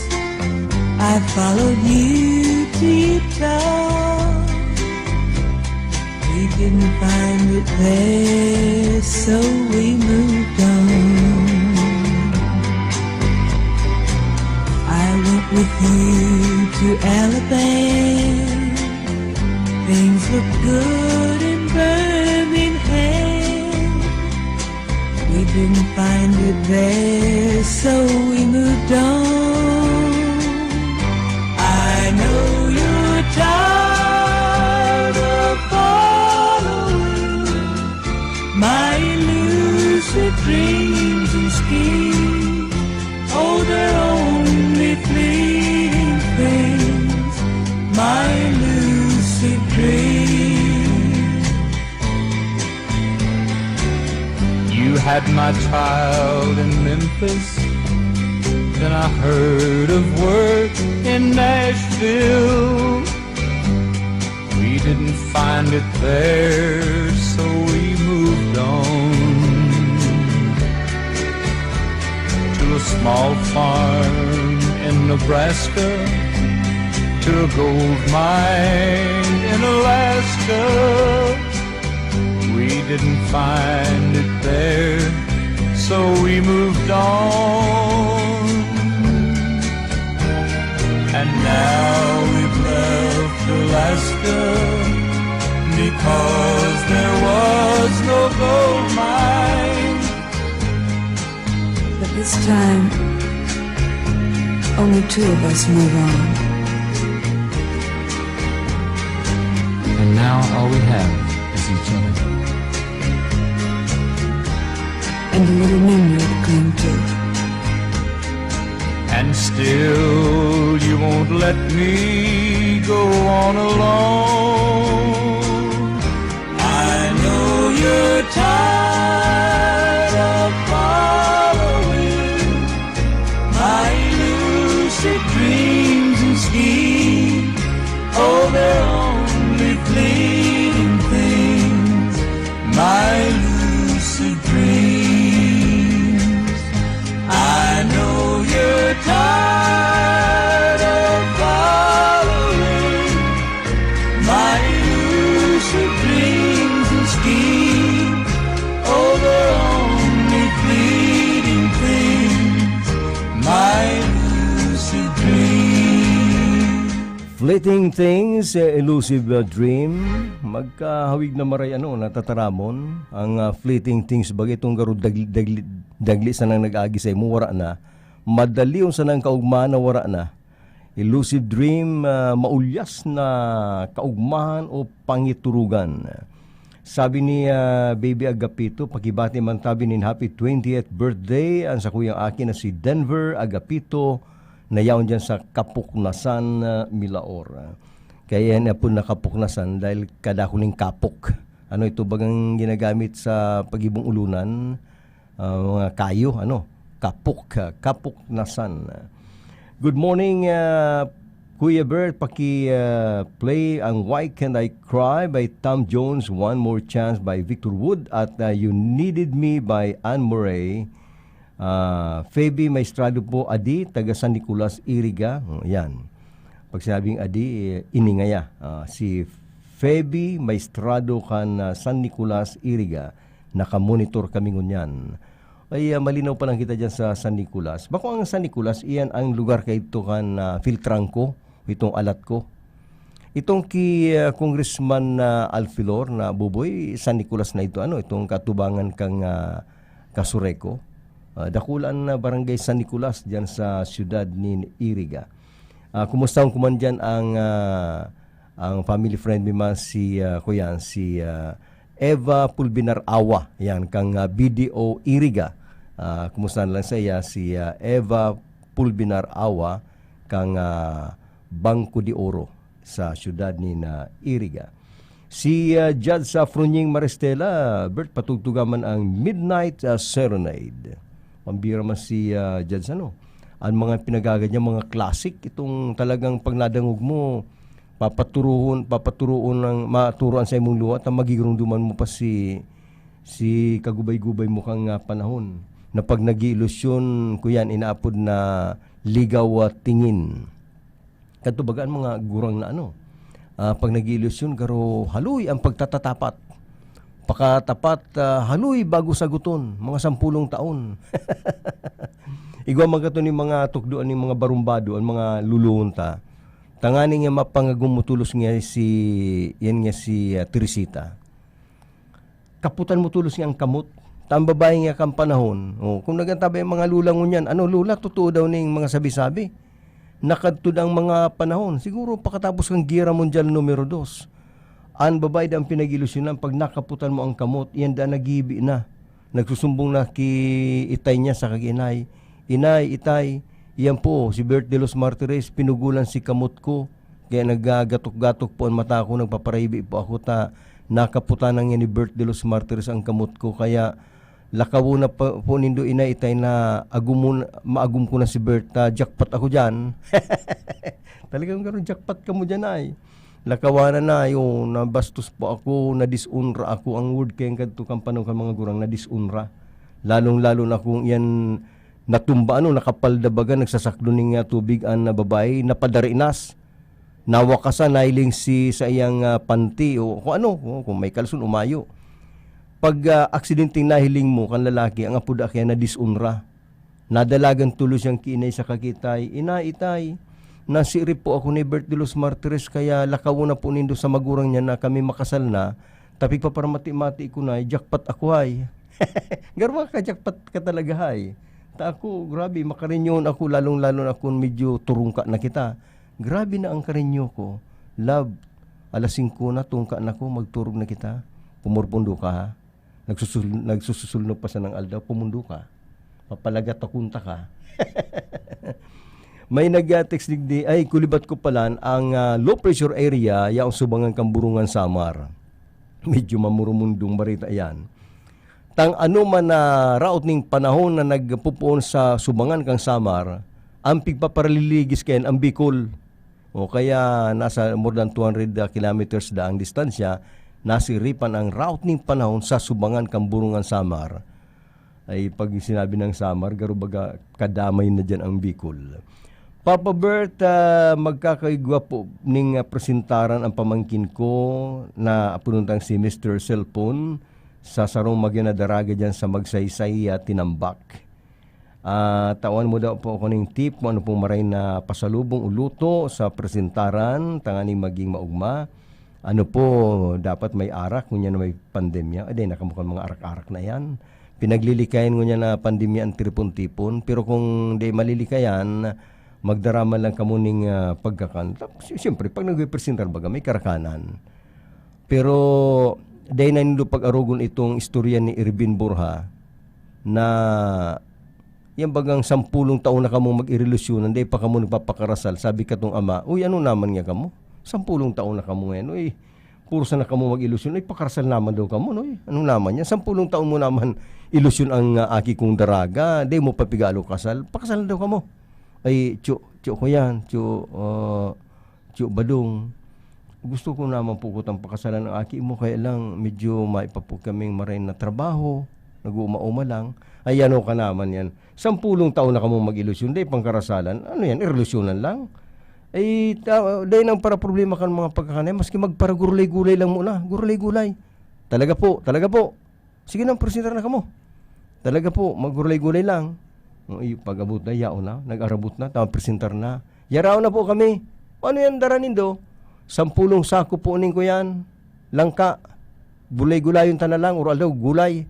I followed you to Utah. We didn't find it there, so we moved on. I went with you to Alabama. Things look good in Birmingham. We didn't find it there, so we moved on. I know you're tired of following my elusive dreams and schemes. Oh, they're only fleeting things, my elusive dreams. You had my child in Memphis, then I heard of work in Nashville. We didn't find it there, so we moved on to a small farm in Nebraska, to a gold mine in Alaska. We didn't find it there, so we moved on. And now we've left Alaska because there was no gold mine. But this time, only two of us move on. And now all we have is each other. And a little memory of the And still you won't let me go on alone. I know you're tired of following my lucid dreams and schemes. Oh, they're only fleeting things, my lucid dreams. I know you're tired of following my lucid dreams and schemes. Oh, they're only fleeting things, my lucid dreams. Fleeting things, eh, elusive, uh, dream. Magkahawig na maray, ano, natataramon. Ang, uh, fleeting things, bagay itong garo dagli, dagli, dagli sanang nag-agi sa imo, wara na. Madali yung sanang kaugmahan na wara na. Elusive dream, uh, maulyas na kaugmahan o pangiturugan. Sabi ni, uh, Baby Agapito, pakibati man tabi nin happy twentieth birthday, ang sakuyang aki na si Denver Agapito, na yaon dyan sa Kapuknasan, ah, Milaor. Kaya yan po na Kapuknasan dahil kadako ning kapok. Ano ito bagang ginagamit sa pagibong ulunan? Ah, mga kayo, ano? Kapok, ah, Kapuknasan. Good morning, ah, Kuya Bert. Paki, ah, play ang Why Can't I Cry by Tom Jones, One More Chance by Victor Wood, at, ah, You Needed Me by Anne Murray. Ah, Feby Maestrado po, adi, taga San Nicolas, Iriga. Oh, yan. Pag sinabing adi, eh, ini ngaya. Ah, si Feby Maestrado kan, ah, San Nicolas, Iriga. Nakamonitor kami ngunyan. Ay, ah, malinaw pa lang kita dyan sa San Nicolas. Bako ang San Nicolas, iyan ang lugar kaito kan, ah, Filtranco, itong alat ko. Itong ki, ah, Congressman na Alfilor na Buboy, San Nicolas na ito, ano, itong katubangan kang, ah, Casureco. Ah, dakula na barangay San Nicolas diyan sa siyudad ni Iriga. Ah, kumusta ang kuman diyan ang, ah, ang family friend mi man si, ah, kuyan, si, ah, Eva Pulbinar Awa, yan, kang, ah, B D O Iriga. Ah, kumusta na lang sa iya si, ah, Eva Pulbinar Awa kang, ah, Bangko de Oro sa siyudad ni na Iriga. Si, ah, Judge sa Frunying Maristela, Bert, patugtugan man ang Midnight, ah, Serenade. Pambira man si, ah, Judge, ano? Ang mga pinagaga niya, mga classic, itong talagang pag nadangog mo, papaturuhon, papaturuon ng, maturuan sa imong luha, ta magigirumduman mo pa si, si kagubay-gubay mo kang, ah, panahon. Na pag nag-iilusyon, kuyan, inaapod na ligaw, ah, tingin. Kadto baga an mga gurang na ano, ah, pag nag-iilusyon, garo haloy ang pagtatatapat. Pakatapat, ah, haloy bago saguton, mga sampulong taon. Igwa man kato nin mga tukdoan nin mga barumbado, an mga luluhon ta. Tanganing nga mapangagom mo tolos nga si, yan nga si, ah, Teresita. Kaputan mo tolos nga ang kamot. Ta an babae nga kan panahon, oh, kung nagantabay ang mga lula ngunyan, ano, lula, totoo daw ning mga sabi-sabi. Nakadto na ang mga panahon, siguro pakatapos kan Giyera Mundial numero dos. An babae daw ang pinag-ilusyonan, pag nakaputan mo ang kamot, iyan daw naghibi na. Nagsusumbong na ki itay niya saka ki inay, "Inay, itay, iyan po, si Bert de los Martires, pinugulan si kamot ko." Kaya nagagatok-gatok po an mata ko, nagpaparahibi po ako ta nakaputan na ngani ni Bert de los Martires ang kamot ko. Kaya lakawon na pa, po nindo, inay, itay na agumon, maagom ko na si Bert, ta jackpot ako diyan. Talagang ganun, jackpot kamo diyan, ay. Lakawanan na, yo, nabastos po ako, nadisonra ako. Ang word kayang kadto kan panahon kan mga gurang, nadisonra. Lalong-lalo na kung iyan natumba, ano, nakapalda baga, nagsasakdo ning, ah, tubig an, ah, babae, napadarinas. Nawakasan, nahiling si saiyang, ah, panty o kung ano, o kung may kalson o mayo. Pag, ah, aksidenteng nahiling mo kan lalaki, ang apod akiyan na disonra. Nadalagan tulos siyang ki inay saka ki itay, "Inay, itay, nasirip po ako ni Bert de los Martires, kaya lakawon na po nindo sa magurang niya na kami makasal na, ta pigpaparamati-mati ko na, jackpot ako, hay." Garo ka-jackpot ka talaga, hay. Ta ako, grabe, makarinyon ako, lalong-lalo na kung medyo turungka na kita. Grabe na ang karinyo ko. Love, alas singko na, tungka na ko, magturog na kita. Pumurpundo ka, ha? Nagsusul-, nagsususulno pa sanang aldaw, pumundo ka. Papalagat ta kunta ka. May nag-text digdi, ay, kulibat ko palan, ang, ah, low pressure area, yaong subangan kan Borongan, Samar. Medyo mamurumundong barita yan. Tang ano man na raot ning panahon na nagpupuon sa subangan kan Samar, ang pigpaparaligis kayan ang Bicol. O kaya nasa more than two hundred kilometers da ang distansya, nasiripan ang raot ning panahon sa subangan kan Borongan, Samar. Ay, pag sinabi ng Samar, garo baga kadamay na diyan ang Bicol. Papa Bert, ah, magkakaigwa po ning, ah, presentaran ang pamangkin ko na apununtang si Mister Cellphone sa sarong magin na daraga diyan sa Magsaysay, ah, Tinambak. Ah, tawan mo daw po ako ning tip kung ano pong maray na pasalubong o luto sa presentaran, tanganing maging maugma. Ano po, dapat may arak, ngunyan na may pandemya. Ay, di, nakamukhang mga arak-arak na yan. Pinaglilikayan ngunyan na pandemya ang tipon-tipon. Pero kung di malilikayan, magdara man lang kamo ning, ah, pagkakan. Tap-, si-, siyempre, pag nagpipresentar baga, may karakanan. Pero, dai na nindo pag-arogon itong istorya ni Ervin Borja na yan bagang sampulong taon na kamong mag-irelasyonan, dai pa kamo nagpapakarasal. Sabi katong ama, "Uy, ano naman nga kamo? Sampulong taon na kamo ngayon, uy. Puro sana kamo mag-ilusyon. Uy, pakarasal naman daw kamo, no? Uy, ano naman yan? Sampulong taon mo naman ilusyon ang, ah, aki kong daraga. Dai mo pa pigalo kasal. Pakasal na daw kamo." Ay, tiyo, tiyo ko yan. Tiyo, ah, Tiyo Badong, gusto ko naman po kitang pakasalan ang aki mo, kaya lang medyo may pa po kaming maray na trabaho, nag-uuma-uma lang. Ay, ano ka naman yan? Sampulong taon na kamong mag-ilusyon, dai pang karasalan. Ano yan, ilusyonan lang? Ay, ta-, dai nang para problema kan mga pagkakanay, maski magparagurulay-gulay lang muna, gurulay-gulay. Talaga po, talaga po. Sige na, presentar na kamo. Talaga po, magurulay-gulay lang. Uy, pag-abot na, yaon na, nag-arabot na, tama, presentar na. Yaraon na po kami. Ano yan, dara nindo? Sampulong sako po ning ko yan. Langka. Gulay-gulayon ta na lang, or aldaw, gulay.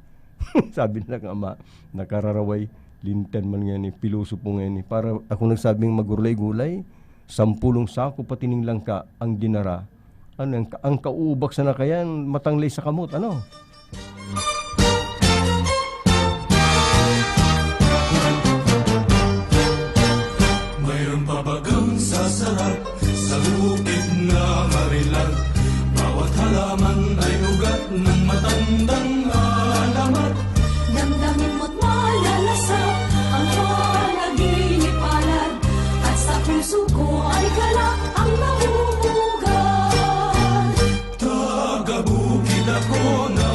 Sabi na ng ama, nakararaway, lintan man ngayon eh, pilosopo ngayon eh. Para ako nagsabing magurulay-gulay, sampulong sako pati ning langka ang dinara. Ano, ang, ang kaubak sana kayan, matanglay sa kamot, ano? Mayroon pa bagang sasarap sa bukid na Marilag. Bawat halaman ay ugat ng matandang alamat. Damdamin mo't malalasa ang panaginip palad. At sa puso ko ay galak ang nahuhugas. Taga-bukid ako na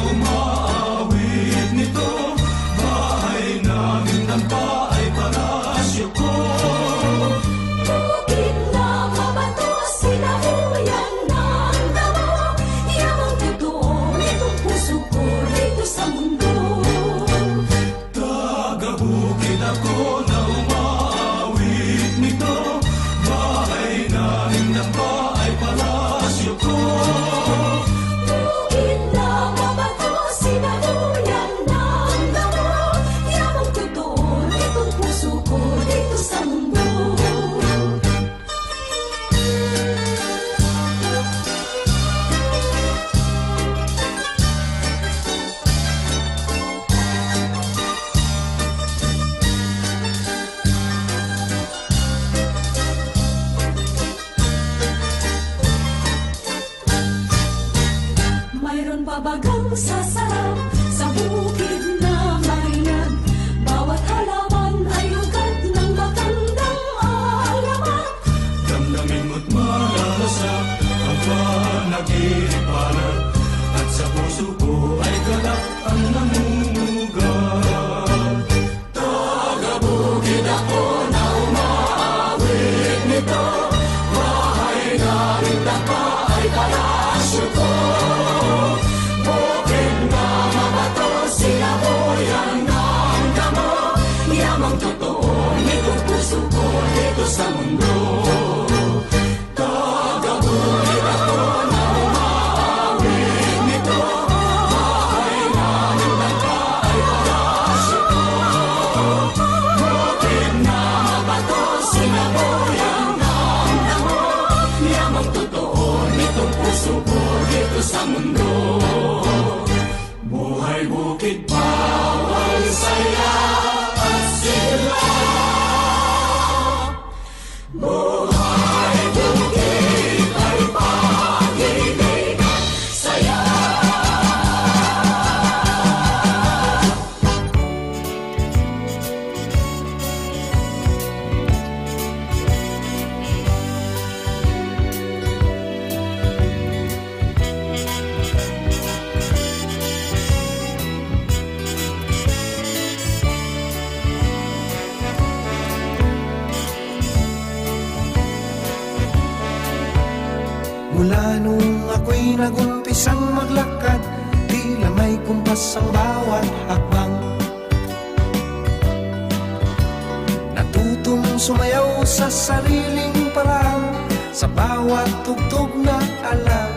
Mula nung ako'y nag-umpisang maglakad, tila may kumpas ang bawat hakbang. Natutong sumayaw sa sariling paraan, sa bawat tugtog na alam.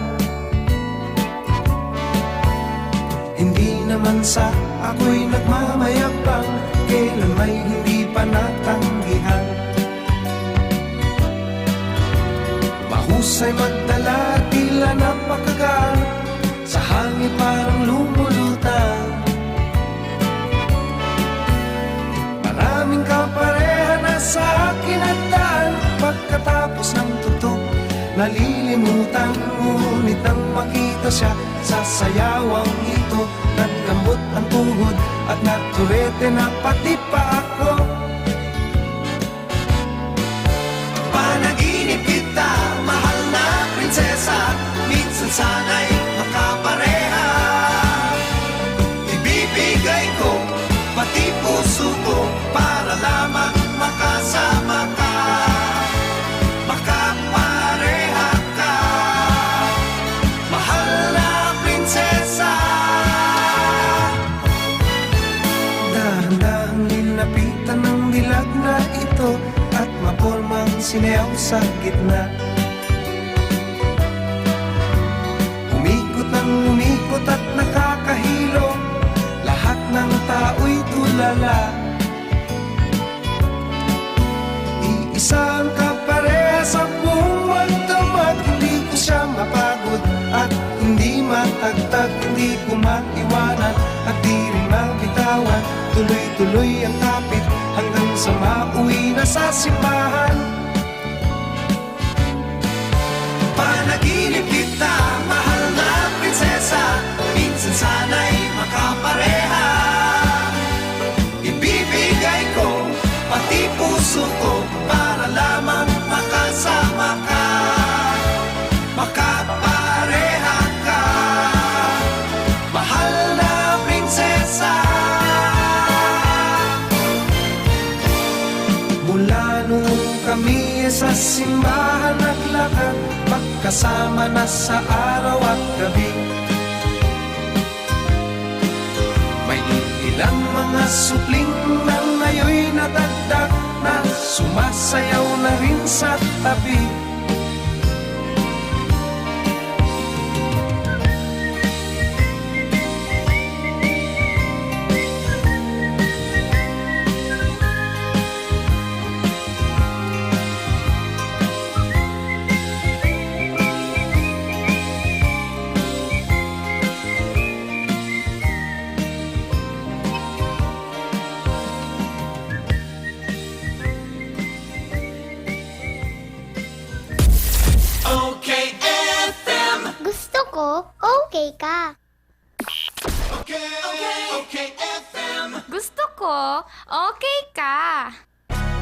Hindi naman sa ako'y nagmamayabang, kailan may hindi pa natanggihan. Mahusay magdala, tila napakagaan, sa hangin parang lumulutang. Maraming kapareha na sa akin nagdaan, pagkatapos ng tugtog, nalilimutan. Ngunit nang makita siya sa sayawang ito, naglambot ang tuhod at nagturete na pati pa ako. Panaginip kita, mahal na prinsesa, minsan sana'y makapareha. Ibibigay ko pati puso ko para lamang makasama ka. Makapareha ka, mahal na prinsesa. Dahan-dahang linapitan ng dilag na ito at mapormang sinayaw sa gitna. Umikot nang umikot at nakakahilo, lahat ng tao'y tulala. Iisa ang kapareha sa buong magdamag, hindi ko siya mapagod at hindi matagtag, hindi ko maiwanan at di rin mabitawan. Tuloy-tuloy ang kapit hanggang sa mauwi na sa simbahan. Panaginip kita, mahal na prinsesa, minsan sana'y makapareha. Ibibigay ko pati puso ko para lamang makasama ka. Makapareha ka, mahal na prinsesa. Mula noon kami sa simbahan naglakad, magkasama na sa araw at gabi. May ilang mga supling na ngayoy nadagdag na sumasayaw na rin sa tabi. Okay F M. Gusto ko, okay ka. Okay, okay, okay F M. Gusto ko, okay ka.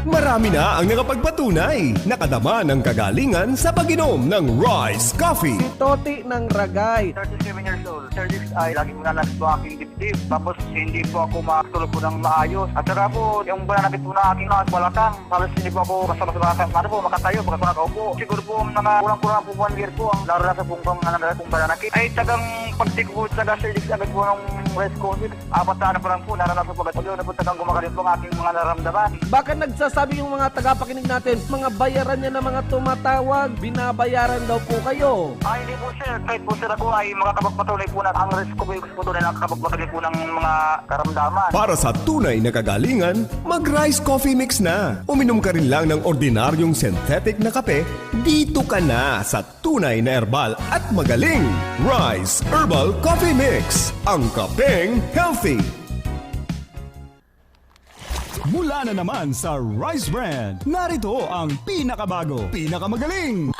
Marami na ang nakapagpatunay. Nakadama ng kagalingan sa pag-inom ng Rise Coffee. Si Toti ng Ragay. Thirty-seven years old. Sir Dix, ay laging nananakit po aking dibdib. Tapos hindi po ako makatulog po ng maayos. At saka po, yung pananakit po na aking mga balakang, halos hindi po ako basta-basta makaka-, ano po, makatayo, basta nakaupo. Siguro po, mga kulang-kulang po one year po ang naranasan pong pang-, ano, pong pananakit. Ay, tagang pagtigod sa Sir Dix agad po ng Rise Coffee. Apat na ano pa lang po, naranasan po agad. Pag-inom na po, tagang gumagaling po ang aking mga nararamdaman. Baka nagsasabi yung mga tagapakinig natin, mga bayaran niya na mga tumatawag, binabayaran daw po kayo. Ah, hindi po, sir. Kahit po, sir, ako ay makakapagpatunay po na ang Rise Coffee Mix po tunay na makakapagpatunay po ng mga karamdaman. Para sa tunay na kagalingan, mag-Rise Coffee Mix na. Uminom ka rin lang ng ordinaryong synthetic na kape, dito ka na sa tunay na herbal at magaling. Rise Herbal Coffee Mix, ang kapeng healthy. Mula na naman sa Rise Brand, narito ang pinakabago, pinakamagaling,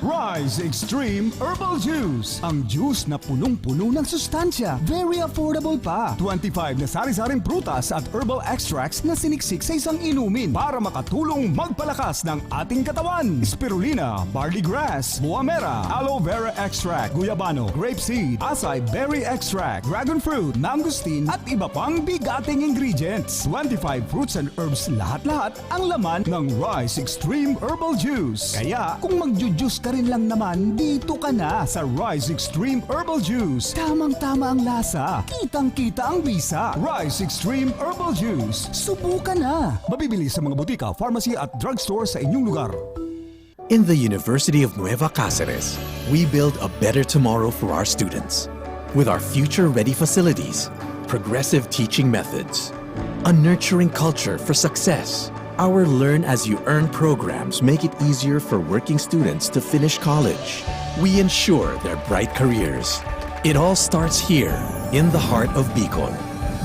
Rise Extreme Herbal Juice. Ang juice na punong-puno ng sustansya, very affordable pa. Twenty-five na sari-saring prutas at herbal extracts na siniksik sa isang inumin para makatulong magpalakas ng ating katawan. Spirulina, barley grass, buamera, aloe vera extract, guyabano, grape seed, acai berry extract, dragon fruit, mangosteen, at iba pang bigating ingredients. Twenty-five fruits and herbs lahat-lahat ang laman ng Rise Extreme Herbal Juice. Kaya kung magju-juice ka Yun lang naman, dito ka na sa Rise Extreme Herbal Juice. Tamang-tama ang lasa, kitang-kita ang bisa. Rise Extreme Herbal Juice. Subukan na! Mabibili sa mga botika, pharmacy at drugstore sa inyong lugar. In the University of Nueva Cáceres, we build a better tomorrow for our students. With our future-ready facilities, progressive teaching methods, a nurturing culture for success, our Learn as You Earn programs make it easier for working students to finish college. We ensure their bright careers. It all starts here, in the heart of Bicol.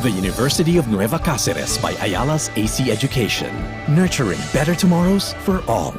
The University of Nueva Cáceres by Ayala's A C Education, nurturing better tomorrows for all.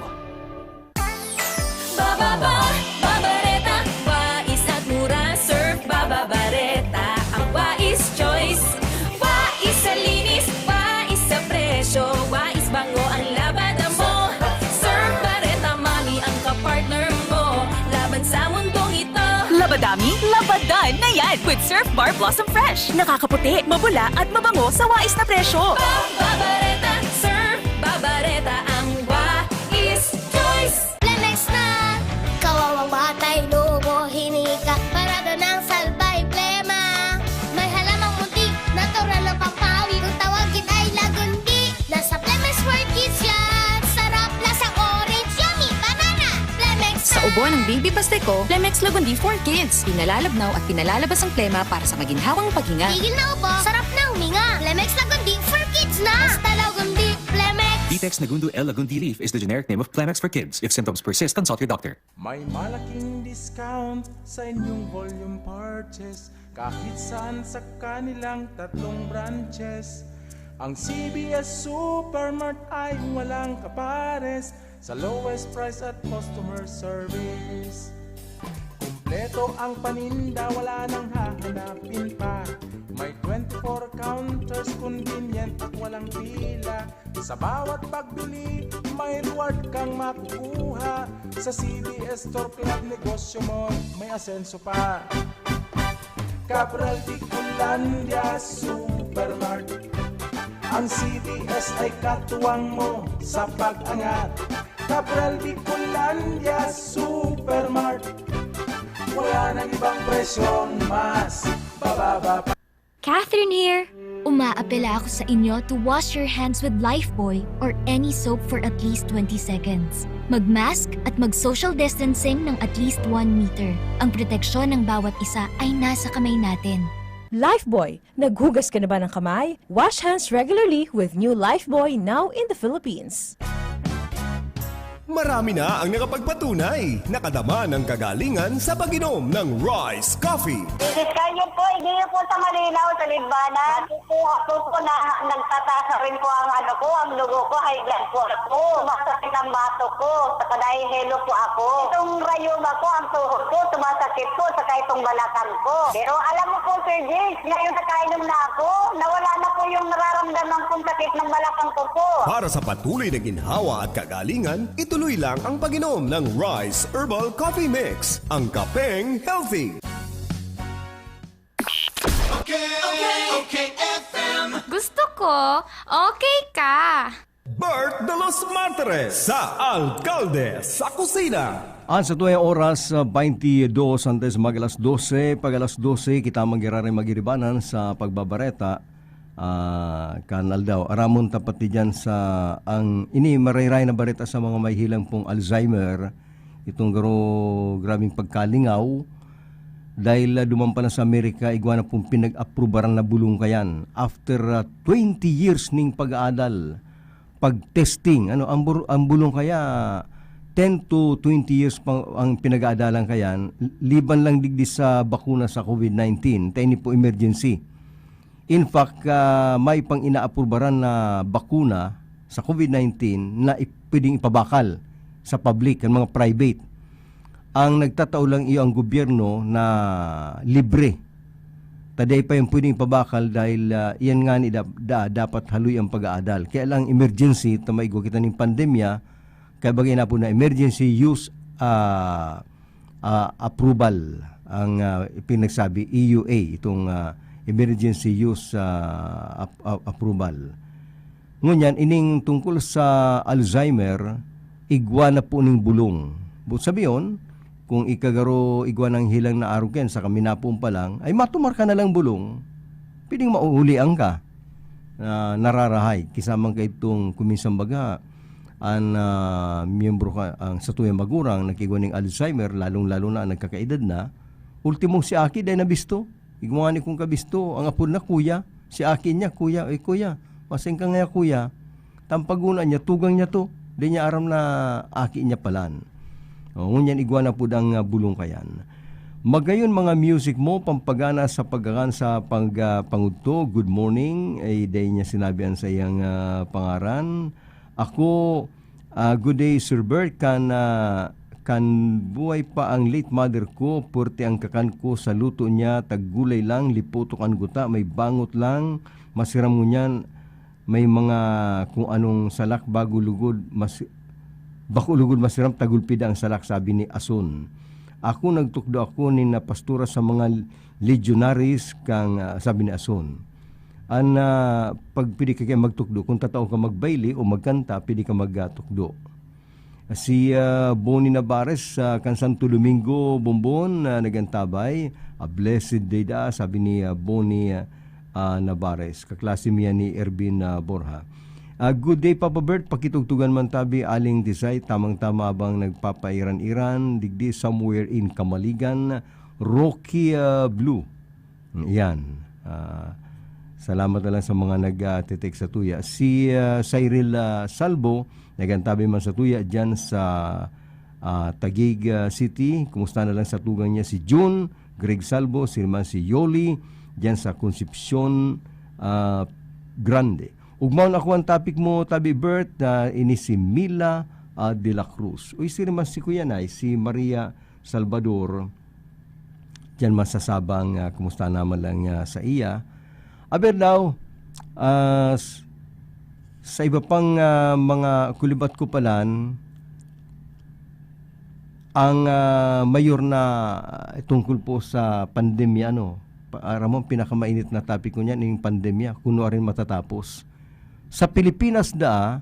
Bababa, babareta, wais at mura, surf, bababareta, ang wais choice. Wais sa linis, wais sa presyo, wais bango ang labada mo. Surf Bareta Mami ang kapartner mo laban sa mundong ito. Labadami, labadan na yan with Surf Bar Blossom Fresh. Nakakaputi, mabula at mabango sa wais na presyo. Babareta, Surf Babareta ang wais choice. Plemex na! Kawawang batay, lubo, hinika, parada ng salbay, plema. May halamang munti, natural na pampawi. Kung tawagin ay lagundi, nasa Plemex for Kids yan. Sarap, lasang orange, yummy, banana. Plemex Sa ubo ng baby basta ko, Plemex Lagundi for Kids. Pinalalabnaw at pinalalabas ang plema para sa maginhawang paghinga. Tigil na ubo, sarap na huminga. Plemex Lagundi for Kids na. Basta Lagundi, Plemex. Vitex Nagundo L Lagundi Leaf is the generic name of Plemex for Kids. If symptoms persist, consult your doctor. May malaking discount sa inyong volume purchase kahit saan sa kanilang tatlong branches. Ang C B S Supermart ay walang kapares sa lowest price at customer service. Kumpleto ang paninda, wala nang hahanapin pa. May twenty-four counters, convenient at walang pila. Sa bawat pagbili, may reward kang makukuha. Sa C B S Store Club, negosyo mo may asenso pa. Cabral Bicolandia Supermart. Ang C B S ay katuwang mo sa pag-angat. Cabral Bicolandia Supermart. Wala nang ibang presyong mas bababa pa. Catherine here! Umaapela ako sa inyo to wash your hands with Lifebuoy or any soap for at least twenty seconds. Mag-mask at mag-social distancing ng at least one meter. Ang proteksyon ng bawat isa ay nasa kamay natin. Lifebuoy, naghugas ka na ba ng kamay? Wash hands regularly with new Lifebuoy now in the Philippines. Marami na ang nakapagpatunay, nakadama ng kagalingan sa pag-inom ng Rice Coffee. Isis kayo po, hindi niyo po sa malinaw sa Libana. Nakukuha ko po na nagtataas na rin po ang ano ko, ang dugo ko, high blood po ako. Sumasakit ang bato ko, saka nahihilo po ako. Itong rayuma ko, ang tuhod ko, sumasakit po, saka itong balakang ko. Pero alam mo po, Sir James, ngayon nakainom na ako, nawala na po yung nararamdaman kong sakit ng balakang ko po. Para sa patuloy na ginhawa at kagalingan, ituloy lang ang pag-inom ng Rice Herbal Coffee Mix, ang kapeng healthy. Okay, okay, okay, F M. Gusto ko, okay ka. Bert de los Martires sa Alkalde sa Kusina. An sa tuwang oras, ah, baynte dos antes mag alas dose, pag alas dose, kita man giraray magiribanan sa pagbabareta, ah, kan aldaw. Aramon ta pati diyan sa ang ini marayray na bareta sa mga may hilang pong Alzheimer, itong garo grabing pagkalingaw, dahil, ah, duman pa lang sa Amerika, igwa na pong pinag-aprubaran na bulong kayan. After, ah, twenty years ning pag-aadal, pag-testing, ano, ang bur-, ang bulong kaya ten to twenty years pa ang pinag-aadalan kayan, liban lang digdi sa bakuna sa COVID nineteen, ta ini po emergency. In fact, ah, may pang-inaaprubaran na bakuna sa COVID nineteen na ip-, pwedeng ipabakal sa public, ang mga private. Ang nagtatao lang iyo ang gobyerno na libre. Ta dai pa yan pwedeng ipabakal dahil, ah, iyan ngani da-, da-, dapat haloy ang pag-aadal. Kaya lang emergency, ta maigwa kita ning pandemya, kaya bagay na po na emergency use, ah, ah, approval ang, ah, pinagsabi, E U A, itong, ah, emergency use, ah, ap-, ap-, approval. Ngunyan, ining tungkol sa Alzheimer, igwa na po ning bulong. But sabihon, kung ika garo igwa nang hilang na arog kayan, saka minapoon pa lang, ay matumar ka na lang bulong, pwedeng mauulian ka na nararahay. Kisa man kaidtong kuminsan baga, an, ah, miyembro ka, ang satuyang magurang nagkaigwa ning Alzheimer, lalong-lalo na an nagkakaedad na, ultimo si aki dai nabisto. Igwa ngani kong kabisto, ang apod na kuya, si aki niya, "Kuya, oy kuya, masain ka ngaya kuya?" Tampaguna niya, tugang niya to. Di niya aram na aki niya palan. O, ngunyan igwa na pud ang, ah, bulong kayan. Magayon mga music mo, pampagana sa pagkakan sa pag, ah, pangudto. Good morning. Ay, dai niya sinabi ang saiyang, ah, pangaran. Ako, ah, good day, Sir Bert. Kan, ah, kan buhay pa ang late mother ko, puwerte ang kakan ko sa luto niya, taggulay lang, lipotok an guta, may bangot lang, masiram ngunyan, may mga kung anong salak, bago lugod, mas-, bako lugod masiram, tagulpida ang salak, sabi ni Ason. Ako, nagtukdo ako nin napastura sa mga legionaries kang, ah, sabi ni Ason. An, ah, pag pwede ka kaya magtukdo, kung tatao ka magbayli o magkanta, pwede ka magtukdo. Si, ah, Bonnie Navarez, ah, kan Santo Domingo, Bombon, ah, nagantabay. A blessed day da, sabi ni, ah, Bonnie, ah, ah, Navarez. Kaklase mi yan ni Ervin, ah, Borja. Ah, good day, Papa Bert. Pakitugtugan man tabi, Aling Tisay. Tamang-tama abang nagpapairan-iran. Digdi, somewhere in Kamaligan. Rocky, ah, Blue. Yan. Ah, salamat na lang sa mga nag, ah, te-text sa tuya. Si, ah, Cyril, ah, Salvo, nagantabi man sa tuya dyan sa, ah, Taguig, ah, City. Kumusta na lang sa tugang niya si Jun, Greg Salvo, si man si Yoli, dyan sa Concepcion, ah, Grande. Ugmaon ako ang topic mo, Tabi Bert, na ini si Mila, ah, de la Cruz. Uy, si man si Kuya Nay, si Maria Salvador. Diyan masasabang, ah, kumusta naman lang, ah, sa iya. Aber daw, ah, s-, sa iba pang, ah, mga kulibat ko palan, ang, ah, mayor na, ah, tungkol po sa pandemya, ano, pa-, aram mo, pinakamainit na topic ko niyan, yung pandemya, kung ano rin matatapos. Sa Pilipinas da,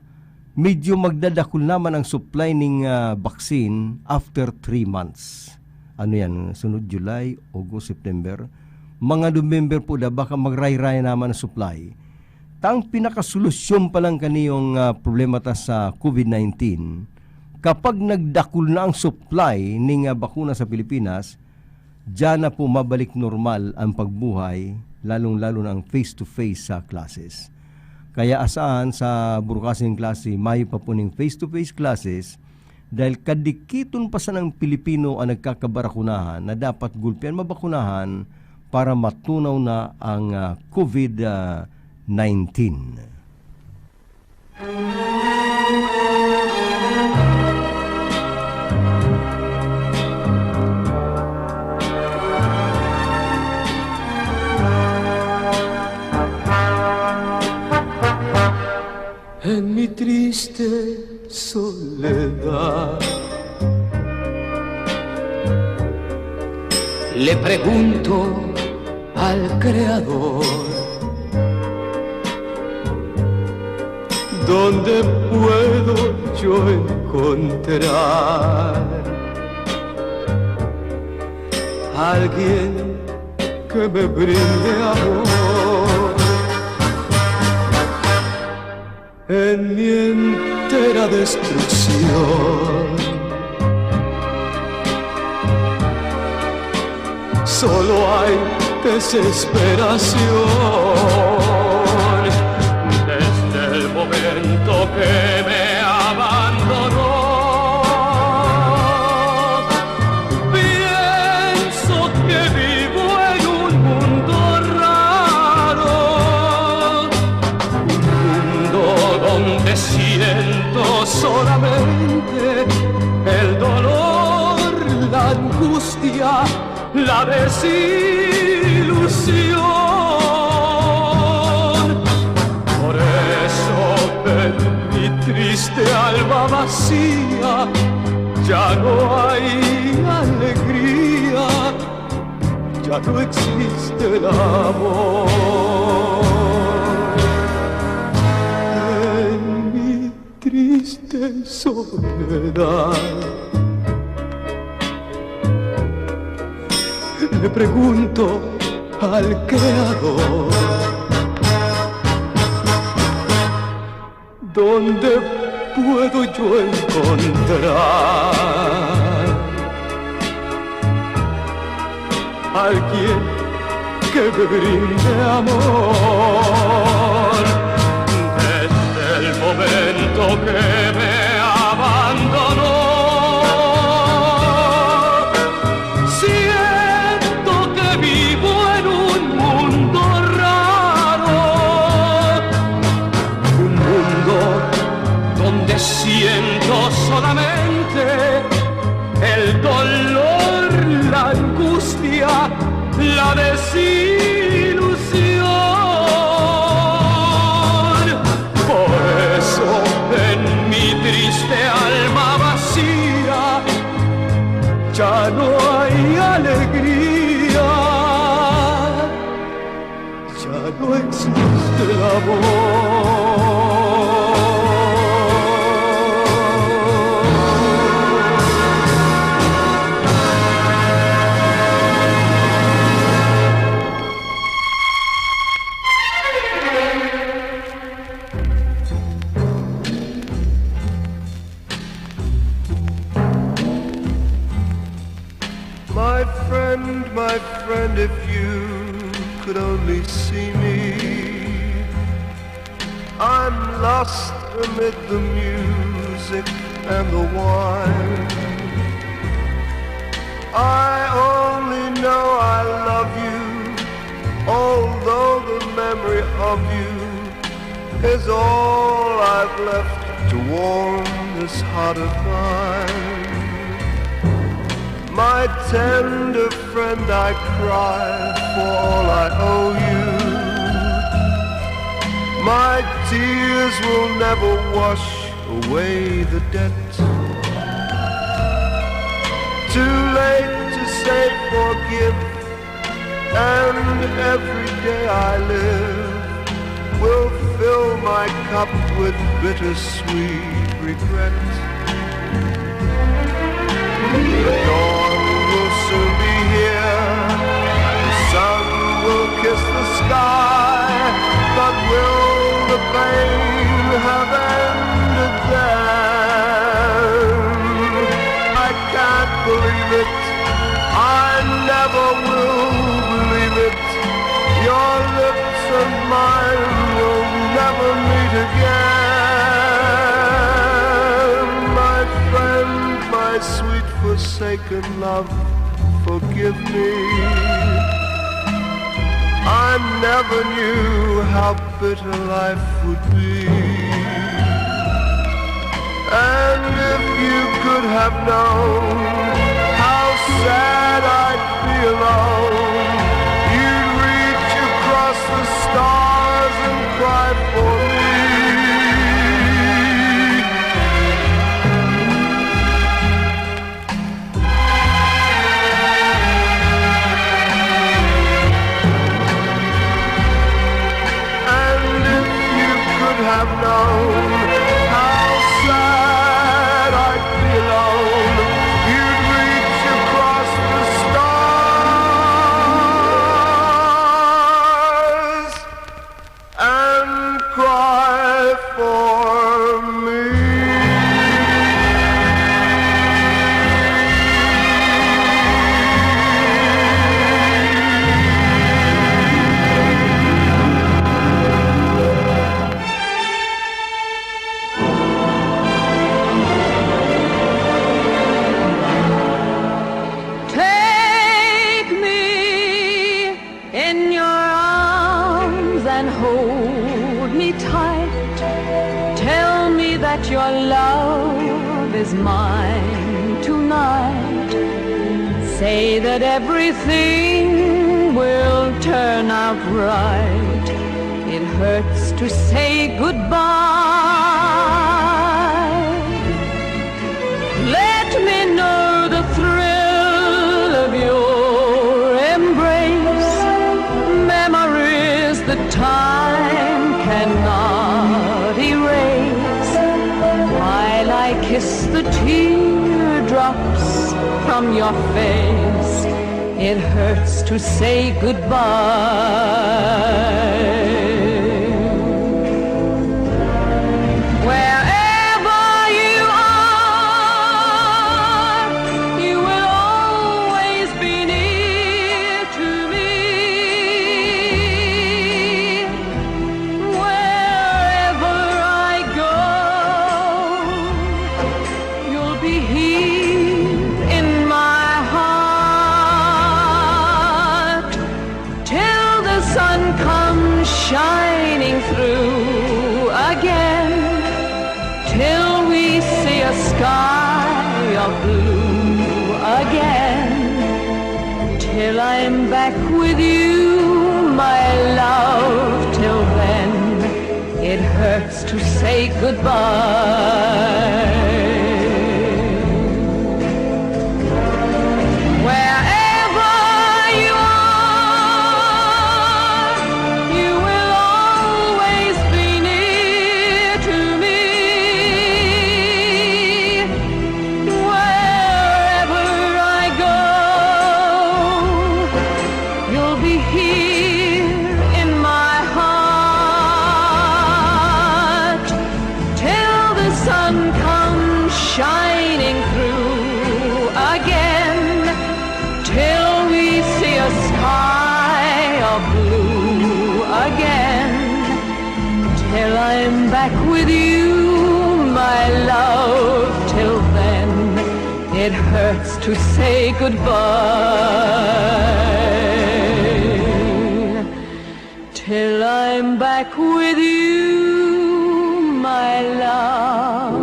medyo magdadakul naman ang supply ning, ah, vaccine after three months. Ano yan? Sunod July, August, September. Mga November po da, baka magrayray naman ang supply. Tang pinakasolusyon pa lang kaniyong, ah, problema ta sa covid nineteen, kapag nagdakul na ang supply ning, ah, bakuna sa Pilipinas, diyan na po mabalik normal ang pagbuhay, lalong-lalo na ang face-to-face sa classes. Kaya asaan sa burukasan ning klase, mayo pa po ning face-to-face classes, dahil kadikiton pa sanang Pilipino ang nagkakabarakunahan na dapat gulpian mabakunahan para matunaw na ang, ah, covid, ah, nineteen. En mi triste soledad le pregunto al Creador, ¿dónde puedo yo encontrar alguien que me brinde amor en mi entera destrucción? Solo hay desesperación. Desde el momento que me abandonó, pienso que vivo en un mundo raro, un mundo donde siento solamente el dolor, la angustia, la desilusión. Por eso en mi triste alma vacía ya no hay alegría, ya no existe el amor. En mi triste soledad Le pregunto al Creador, ¿dónde puedo yo encontrar alguien que me brinde amor? Desde el momento que me abandonó, siento que vivo en un mundo raro, un mundo donde siento solamente el dolor, la angustia, la desilusión. Por eso en mi triste alma vacía ya no hay alegría, ya no existe el amor. My friend, my friend, if you could only see me. I'm lost amid the music and the wine. I only know I love you, although the memory of you is all I've left to warm this heart of mine. My tender friend, I cry for all I owe you. My tears will never wash away the debt. Too late to say forgive, and every day I live will fill my cup with bittersweet regret. The dawn will soon be here, the sun will kiss the sky, but will the pain have ended then? I can't believe it, I never will believe it. Your lips and mine will never meet again. My friend, my sweet forsaken love, forgive me. I never knew how bitter life would be. And if you could have known how sad I'd be alone, you'd reach across the stars and cry for me. And if you could have known how sad I'd be alone, you'd reach across the stars and cry for me. Take me in your arms and hold me tight. Tell me that your love is mine tonight. Say that everything will turn out right. It hurts to say goodbye. Let me know the thrill of your embrace, memories that time cannot erase, while I kiss the teardrops from your face. It hurts to say goodbye. Wherever you are, you will always be near to me. Wherever I go, you'll be here in my heart till the sun comes shining through again, till we see a sky of blue again, till I'm back with you, my love. Till then, it hurts to say goodbye. Wherever you are, you will always be near to me. Wherever I go, you'll be here in my heart till the sun comes shining through again, till we see a sky of blue again, till I'm back with you, my love. Till then, it hurts to say goodbye. Till I'm back with you, my love,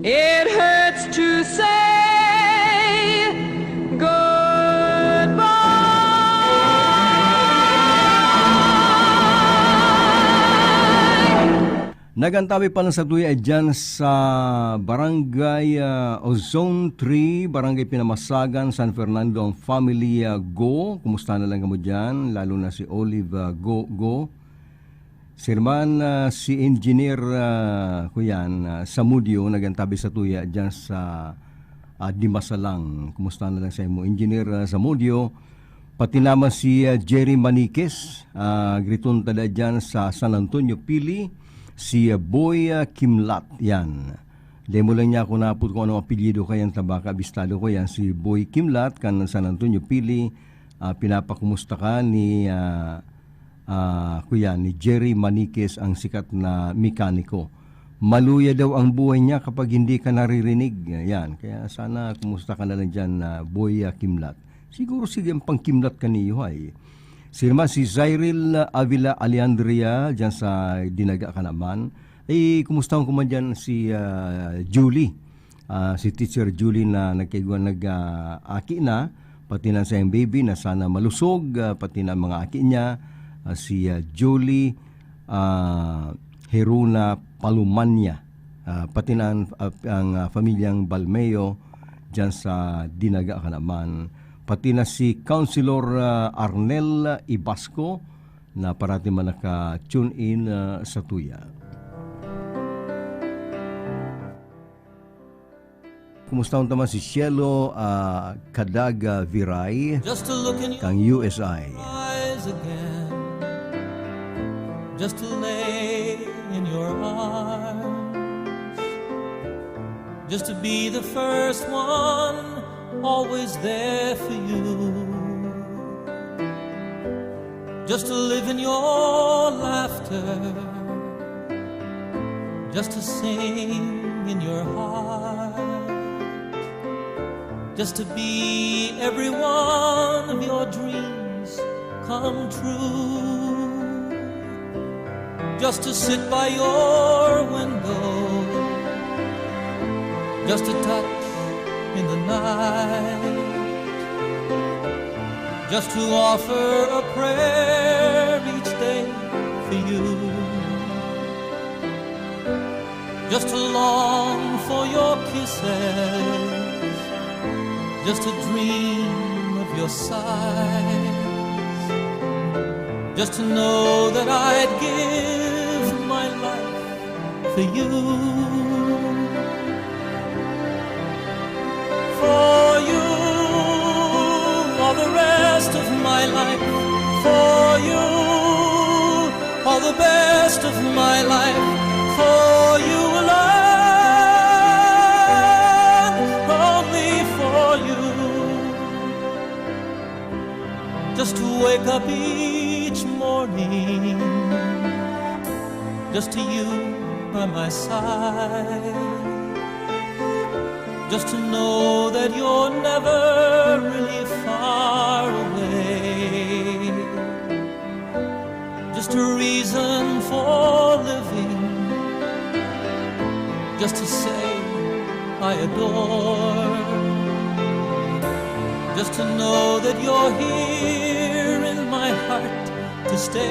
it hurts to say goodbye. Nagantabi pa lang sa tuya dyan sa Barangay, ah, o Zone three, Barangay Pinamasagan, San Fernando, ang family, ah, Go. Kumusta na lang kamo dyan? Lalo na si Olive, ah, Go, Go. Si Herman, ah, si Engineer, ah, kuyan, ah, Samudio, nagantabi sa tuya dyan sa, ah, Dimasalang. Kumusta na lang sa imo, Engineer, ah, Samudio? Pati naman si, ah, Jerry Maniquez, ah, griton tada dyan sa San Antonio, Pili, si, ah, Boy, ah, Kimlat, yan. Dai mo lang niya ako napot kung anong apelyido ka yan, tabaka bistado ko yan, si Boy Kimlat, kan San Antonio, Pili, ah, pinapakumusta ka ni, ah, ah, kuya, ni Jerry Maniquez, ang sikat na mekaniko. Maluya daw ang buhay niya kapag hindi ka naririnig. Yan. Kaya sana kumusta ka na lang dyan, ah, Boy, ah, Kimlat. Siguro sige ang pangkimlat kaniyo, hay. Sirma si Zairil Avila Alejandria, dyan sa Dinaga ka naman. Eh, kumusta ko man dyan si, ah, Julie? Ah, si Teacher Julie na nagkaigwa, nag, ah, aki na, pati na sa iyang baby na sana malusog, ah, pati na mga aki niya, ah, si, ah, Julie, ah, Heruna Palumanya, ah, pati na ang, ah, ang, ah, pamilyang Balmeo dyan sa Dinaga ka naman. Pati na si Councilor, ah, Arnel Ibasco na parati man naka-tune in, ah, sa tuya. Kumusta unta man si Cielo, ah, Kadaga Viray, Just to look in your kang U S I? Eyes again. Just to lay in your arms. Just to be the first one, always there for you. Just to live in your laughter, just to sing in your heart, just to be every one of your dreams come true, just to sit by your window, just to touch in the night, just to offer a prayer each day for you, just to long for your kisses, just to dream of your sighs, just to know that I'd give my life for you. For you. You are the best of my life, for you alone, only for you. Just to wake up each morning, just to you by my side, just to know that you're never really far away. Just a reason for living, just to say I adore. Just to know that you're here in my heart to stay.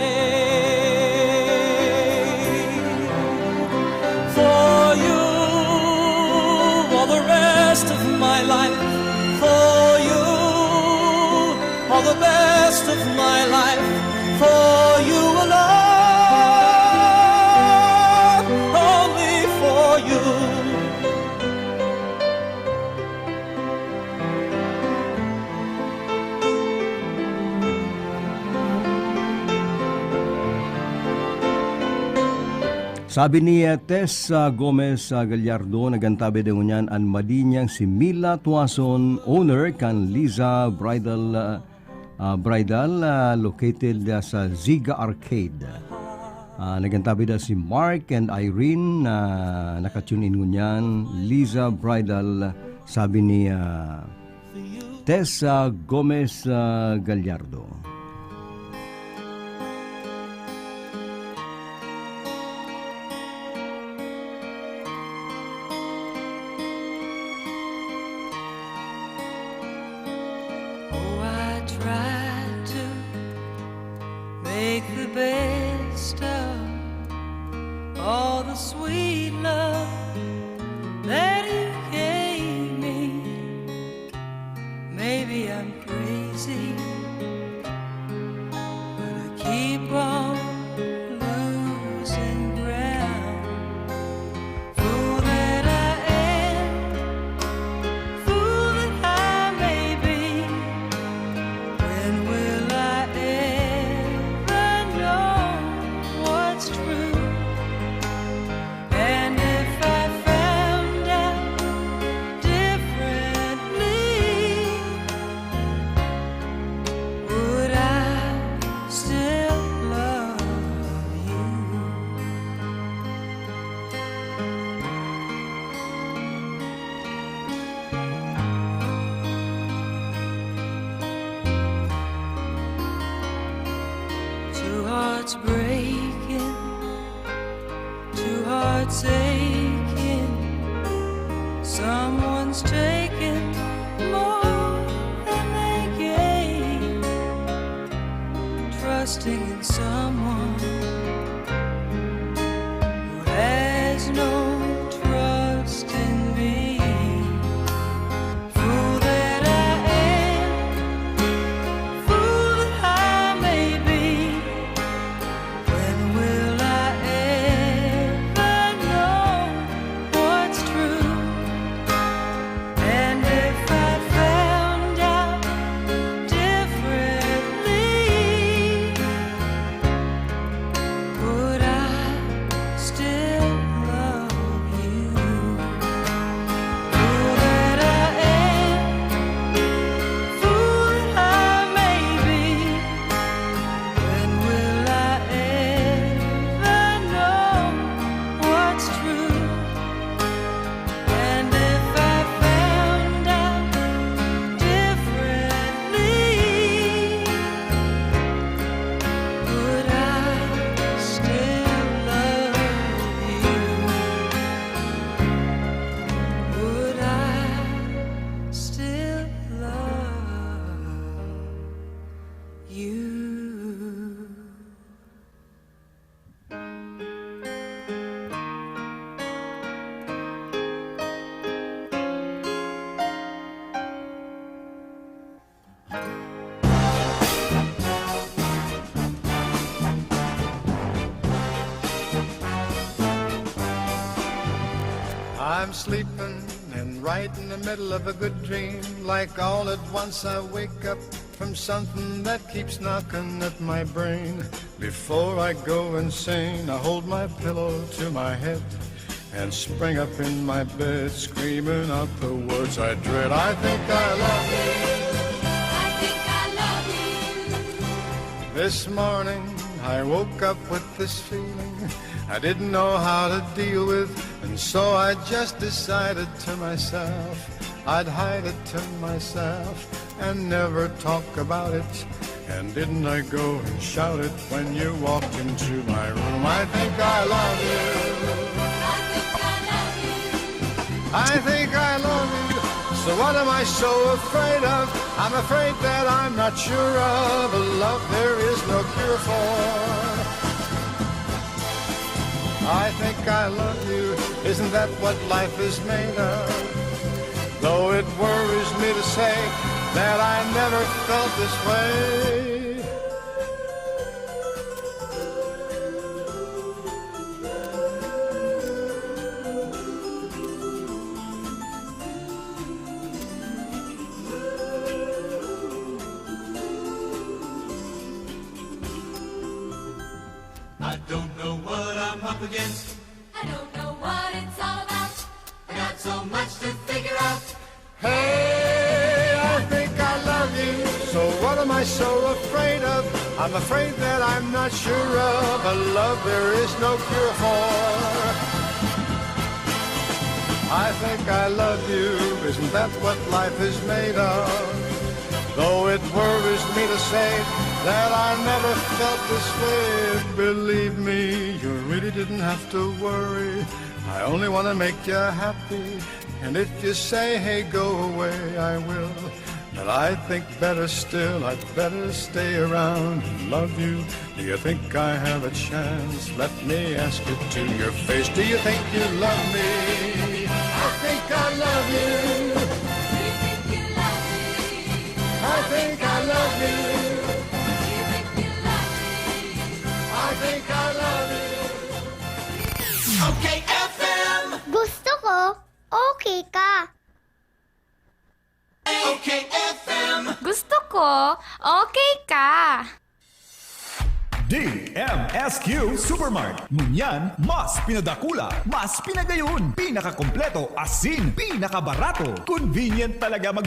For you are the rest of my life. For you are the best of my life. For you alone, only for you. Sabi ni, ah, Tess, ah, Gomez, ah, Gallardo, nagantabi daw ngunyan an madi niyang si Mila Tuason, owner kan Liza Bridal, ah, ah, Bridal, ah, located, ah, sa Ziga Arcade. Ah, nagantabi daw si Mark and Irene na naka-tune in ngunyan, Liza Bridal, sabi ni, ah, Tessa Gomez, ah, Gallardo. Oh, I tried to make the best of all the sweet love that you gave me. Maybe I'm crazy, but I keep on losing ground. Fool that I am, fool that I may be, when will I ever know what's true? And if I found out differently, would I still love you? Two hearts breaking, two hearts aching. Someone's taken more than they gave. Trusting in someone who has no trust in me. Fool that I am, fool that I may be, when will I ever know what's true? And if I found out differently, would I still love you? Fool that I am, fool that I may be, when will I ever know what's true? And if I found out differently, would I still love you? Would I still love you? I'm sleeping and right in the middle of a good dream. Like, all at once I wake up From something that keeps knocking at my brain. Before I go insane, I hold my pillow to my head and spring up in my bed, screaming out the words I dread. I think I love you. I think I love you. This morning, I woke up with this feeling I didn't know how to deal with, and so I just decided to myself I'd hide it to myself and never talk about it. And didn't I go and shout it when you walked into my room? I think I love you. I think I love you. So what am I so afraid of? I'm afraid that I'm not sure of a love there is no cure for. I think I love you. Isn't that what life is made of? Though it worries me to say that I never felt this way. I don't know what I'm up against. I don't know what it's all about. I got so much to figure out. Hey, I think I love you. So what am I so afraid of? I'm afraid that I'm not sure of a love there is no cure for. I think I love you. Isn't that what life is made of? Though it worries me to say that I never felt this way. Believe me, you really didn't have to worry. I only want to make you happy. And if you say, "Hey, go away," I will. But I think better still, I'd better stay around and love you. Do you think I have a chance? Let me ask it to your face. Do you think you love me? I think I love you. I think I love you. I think I love you. Okay F M. Gusto ko, okay ka. Okay F M. Gusto ko, okay ka. D M S Q Supermart. Ngunyan, mas pinadakula, mas pinagayon, pinakakompleto, asin, pinakabarato. Convenient talaga mag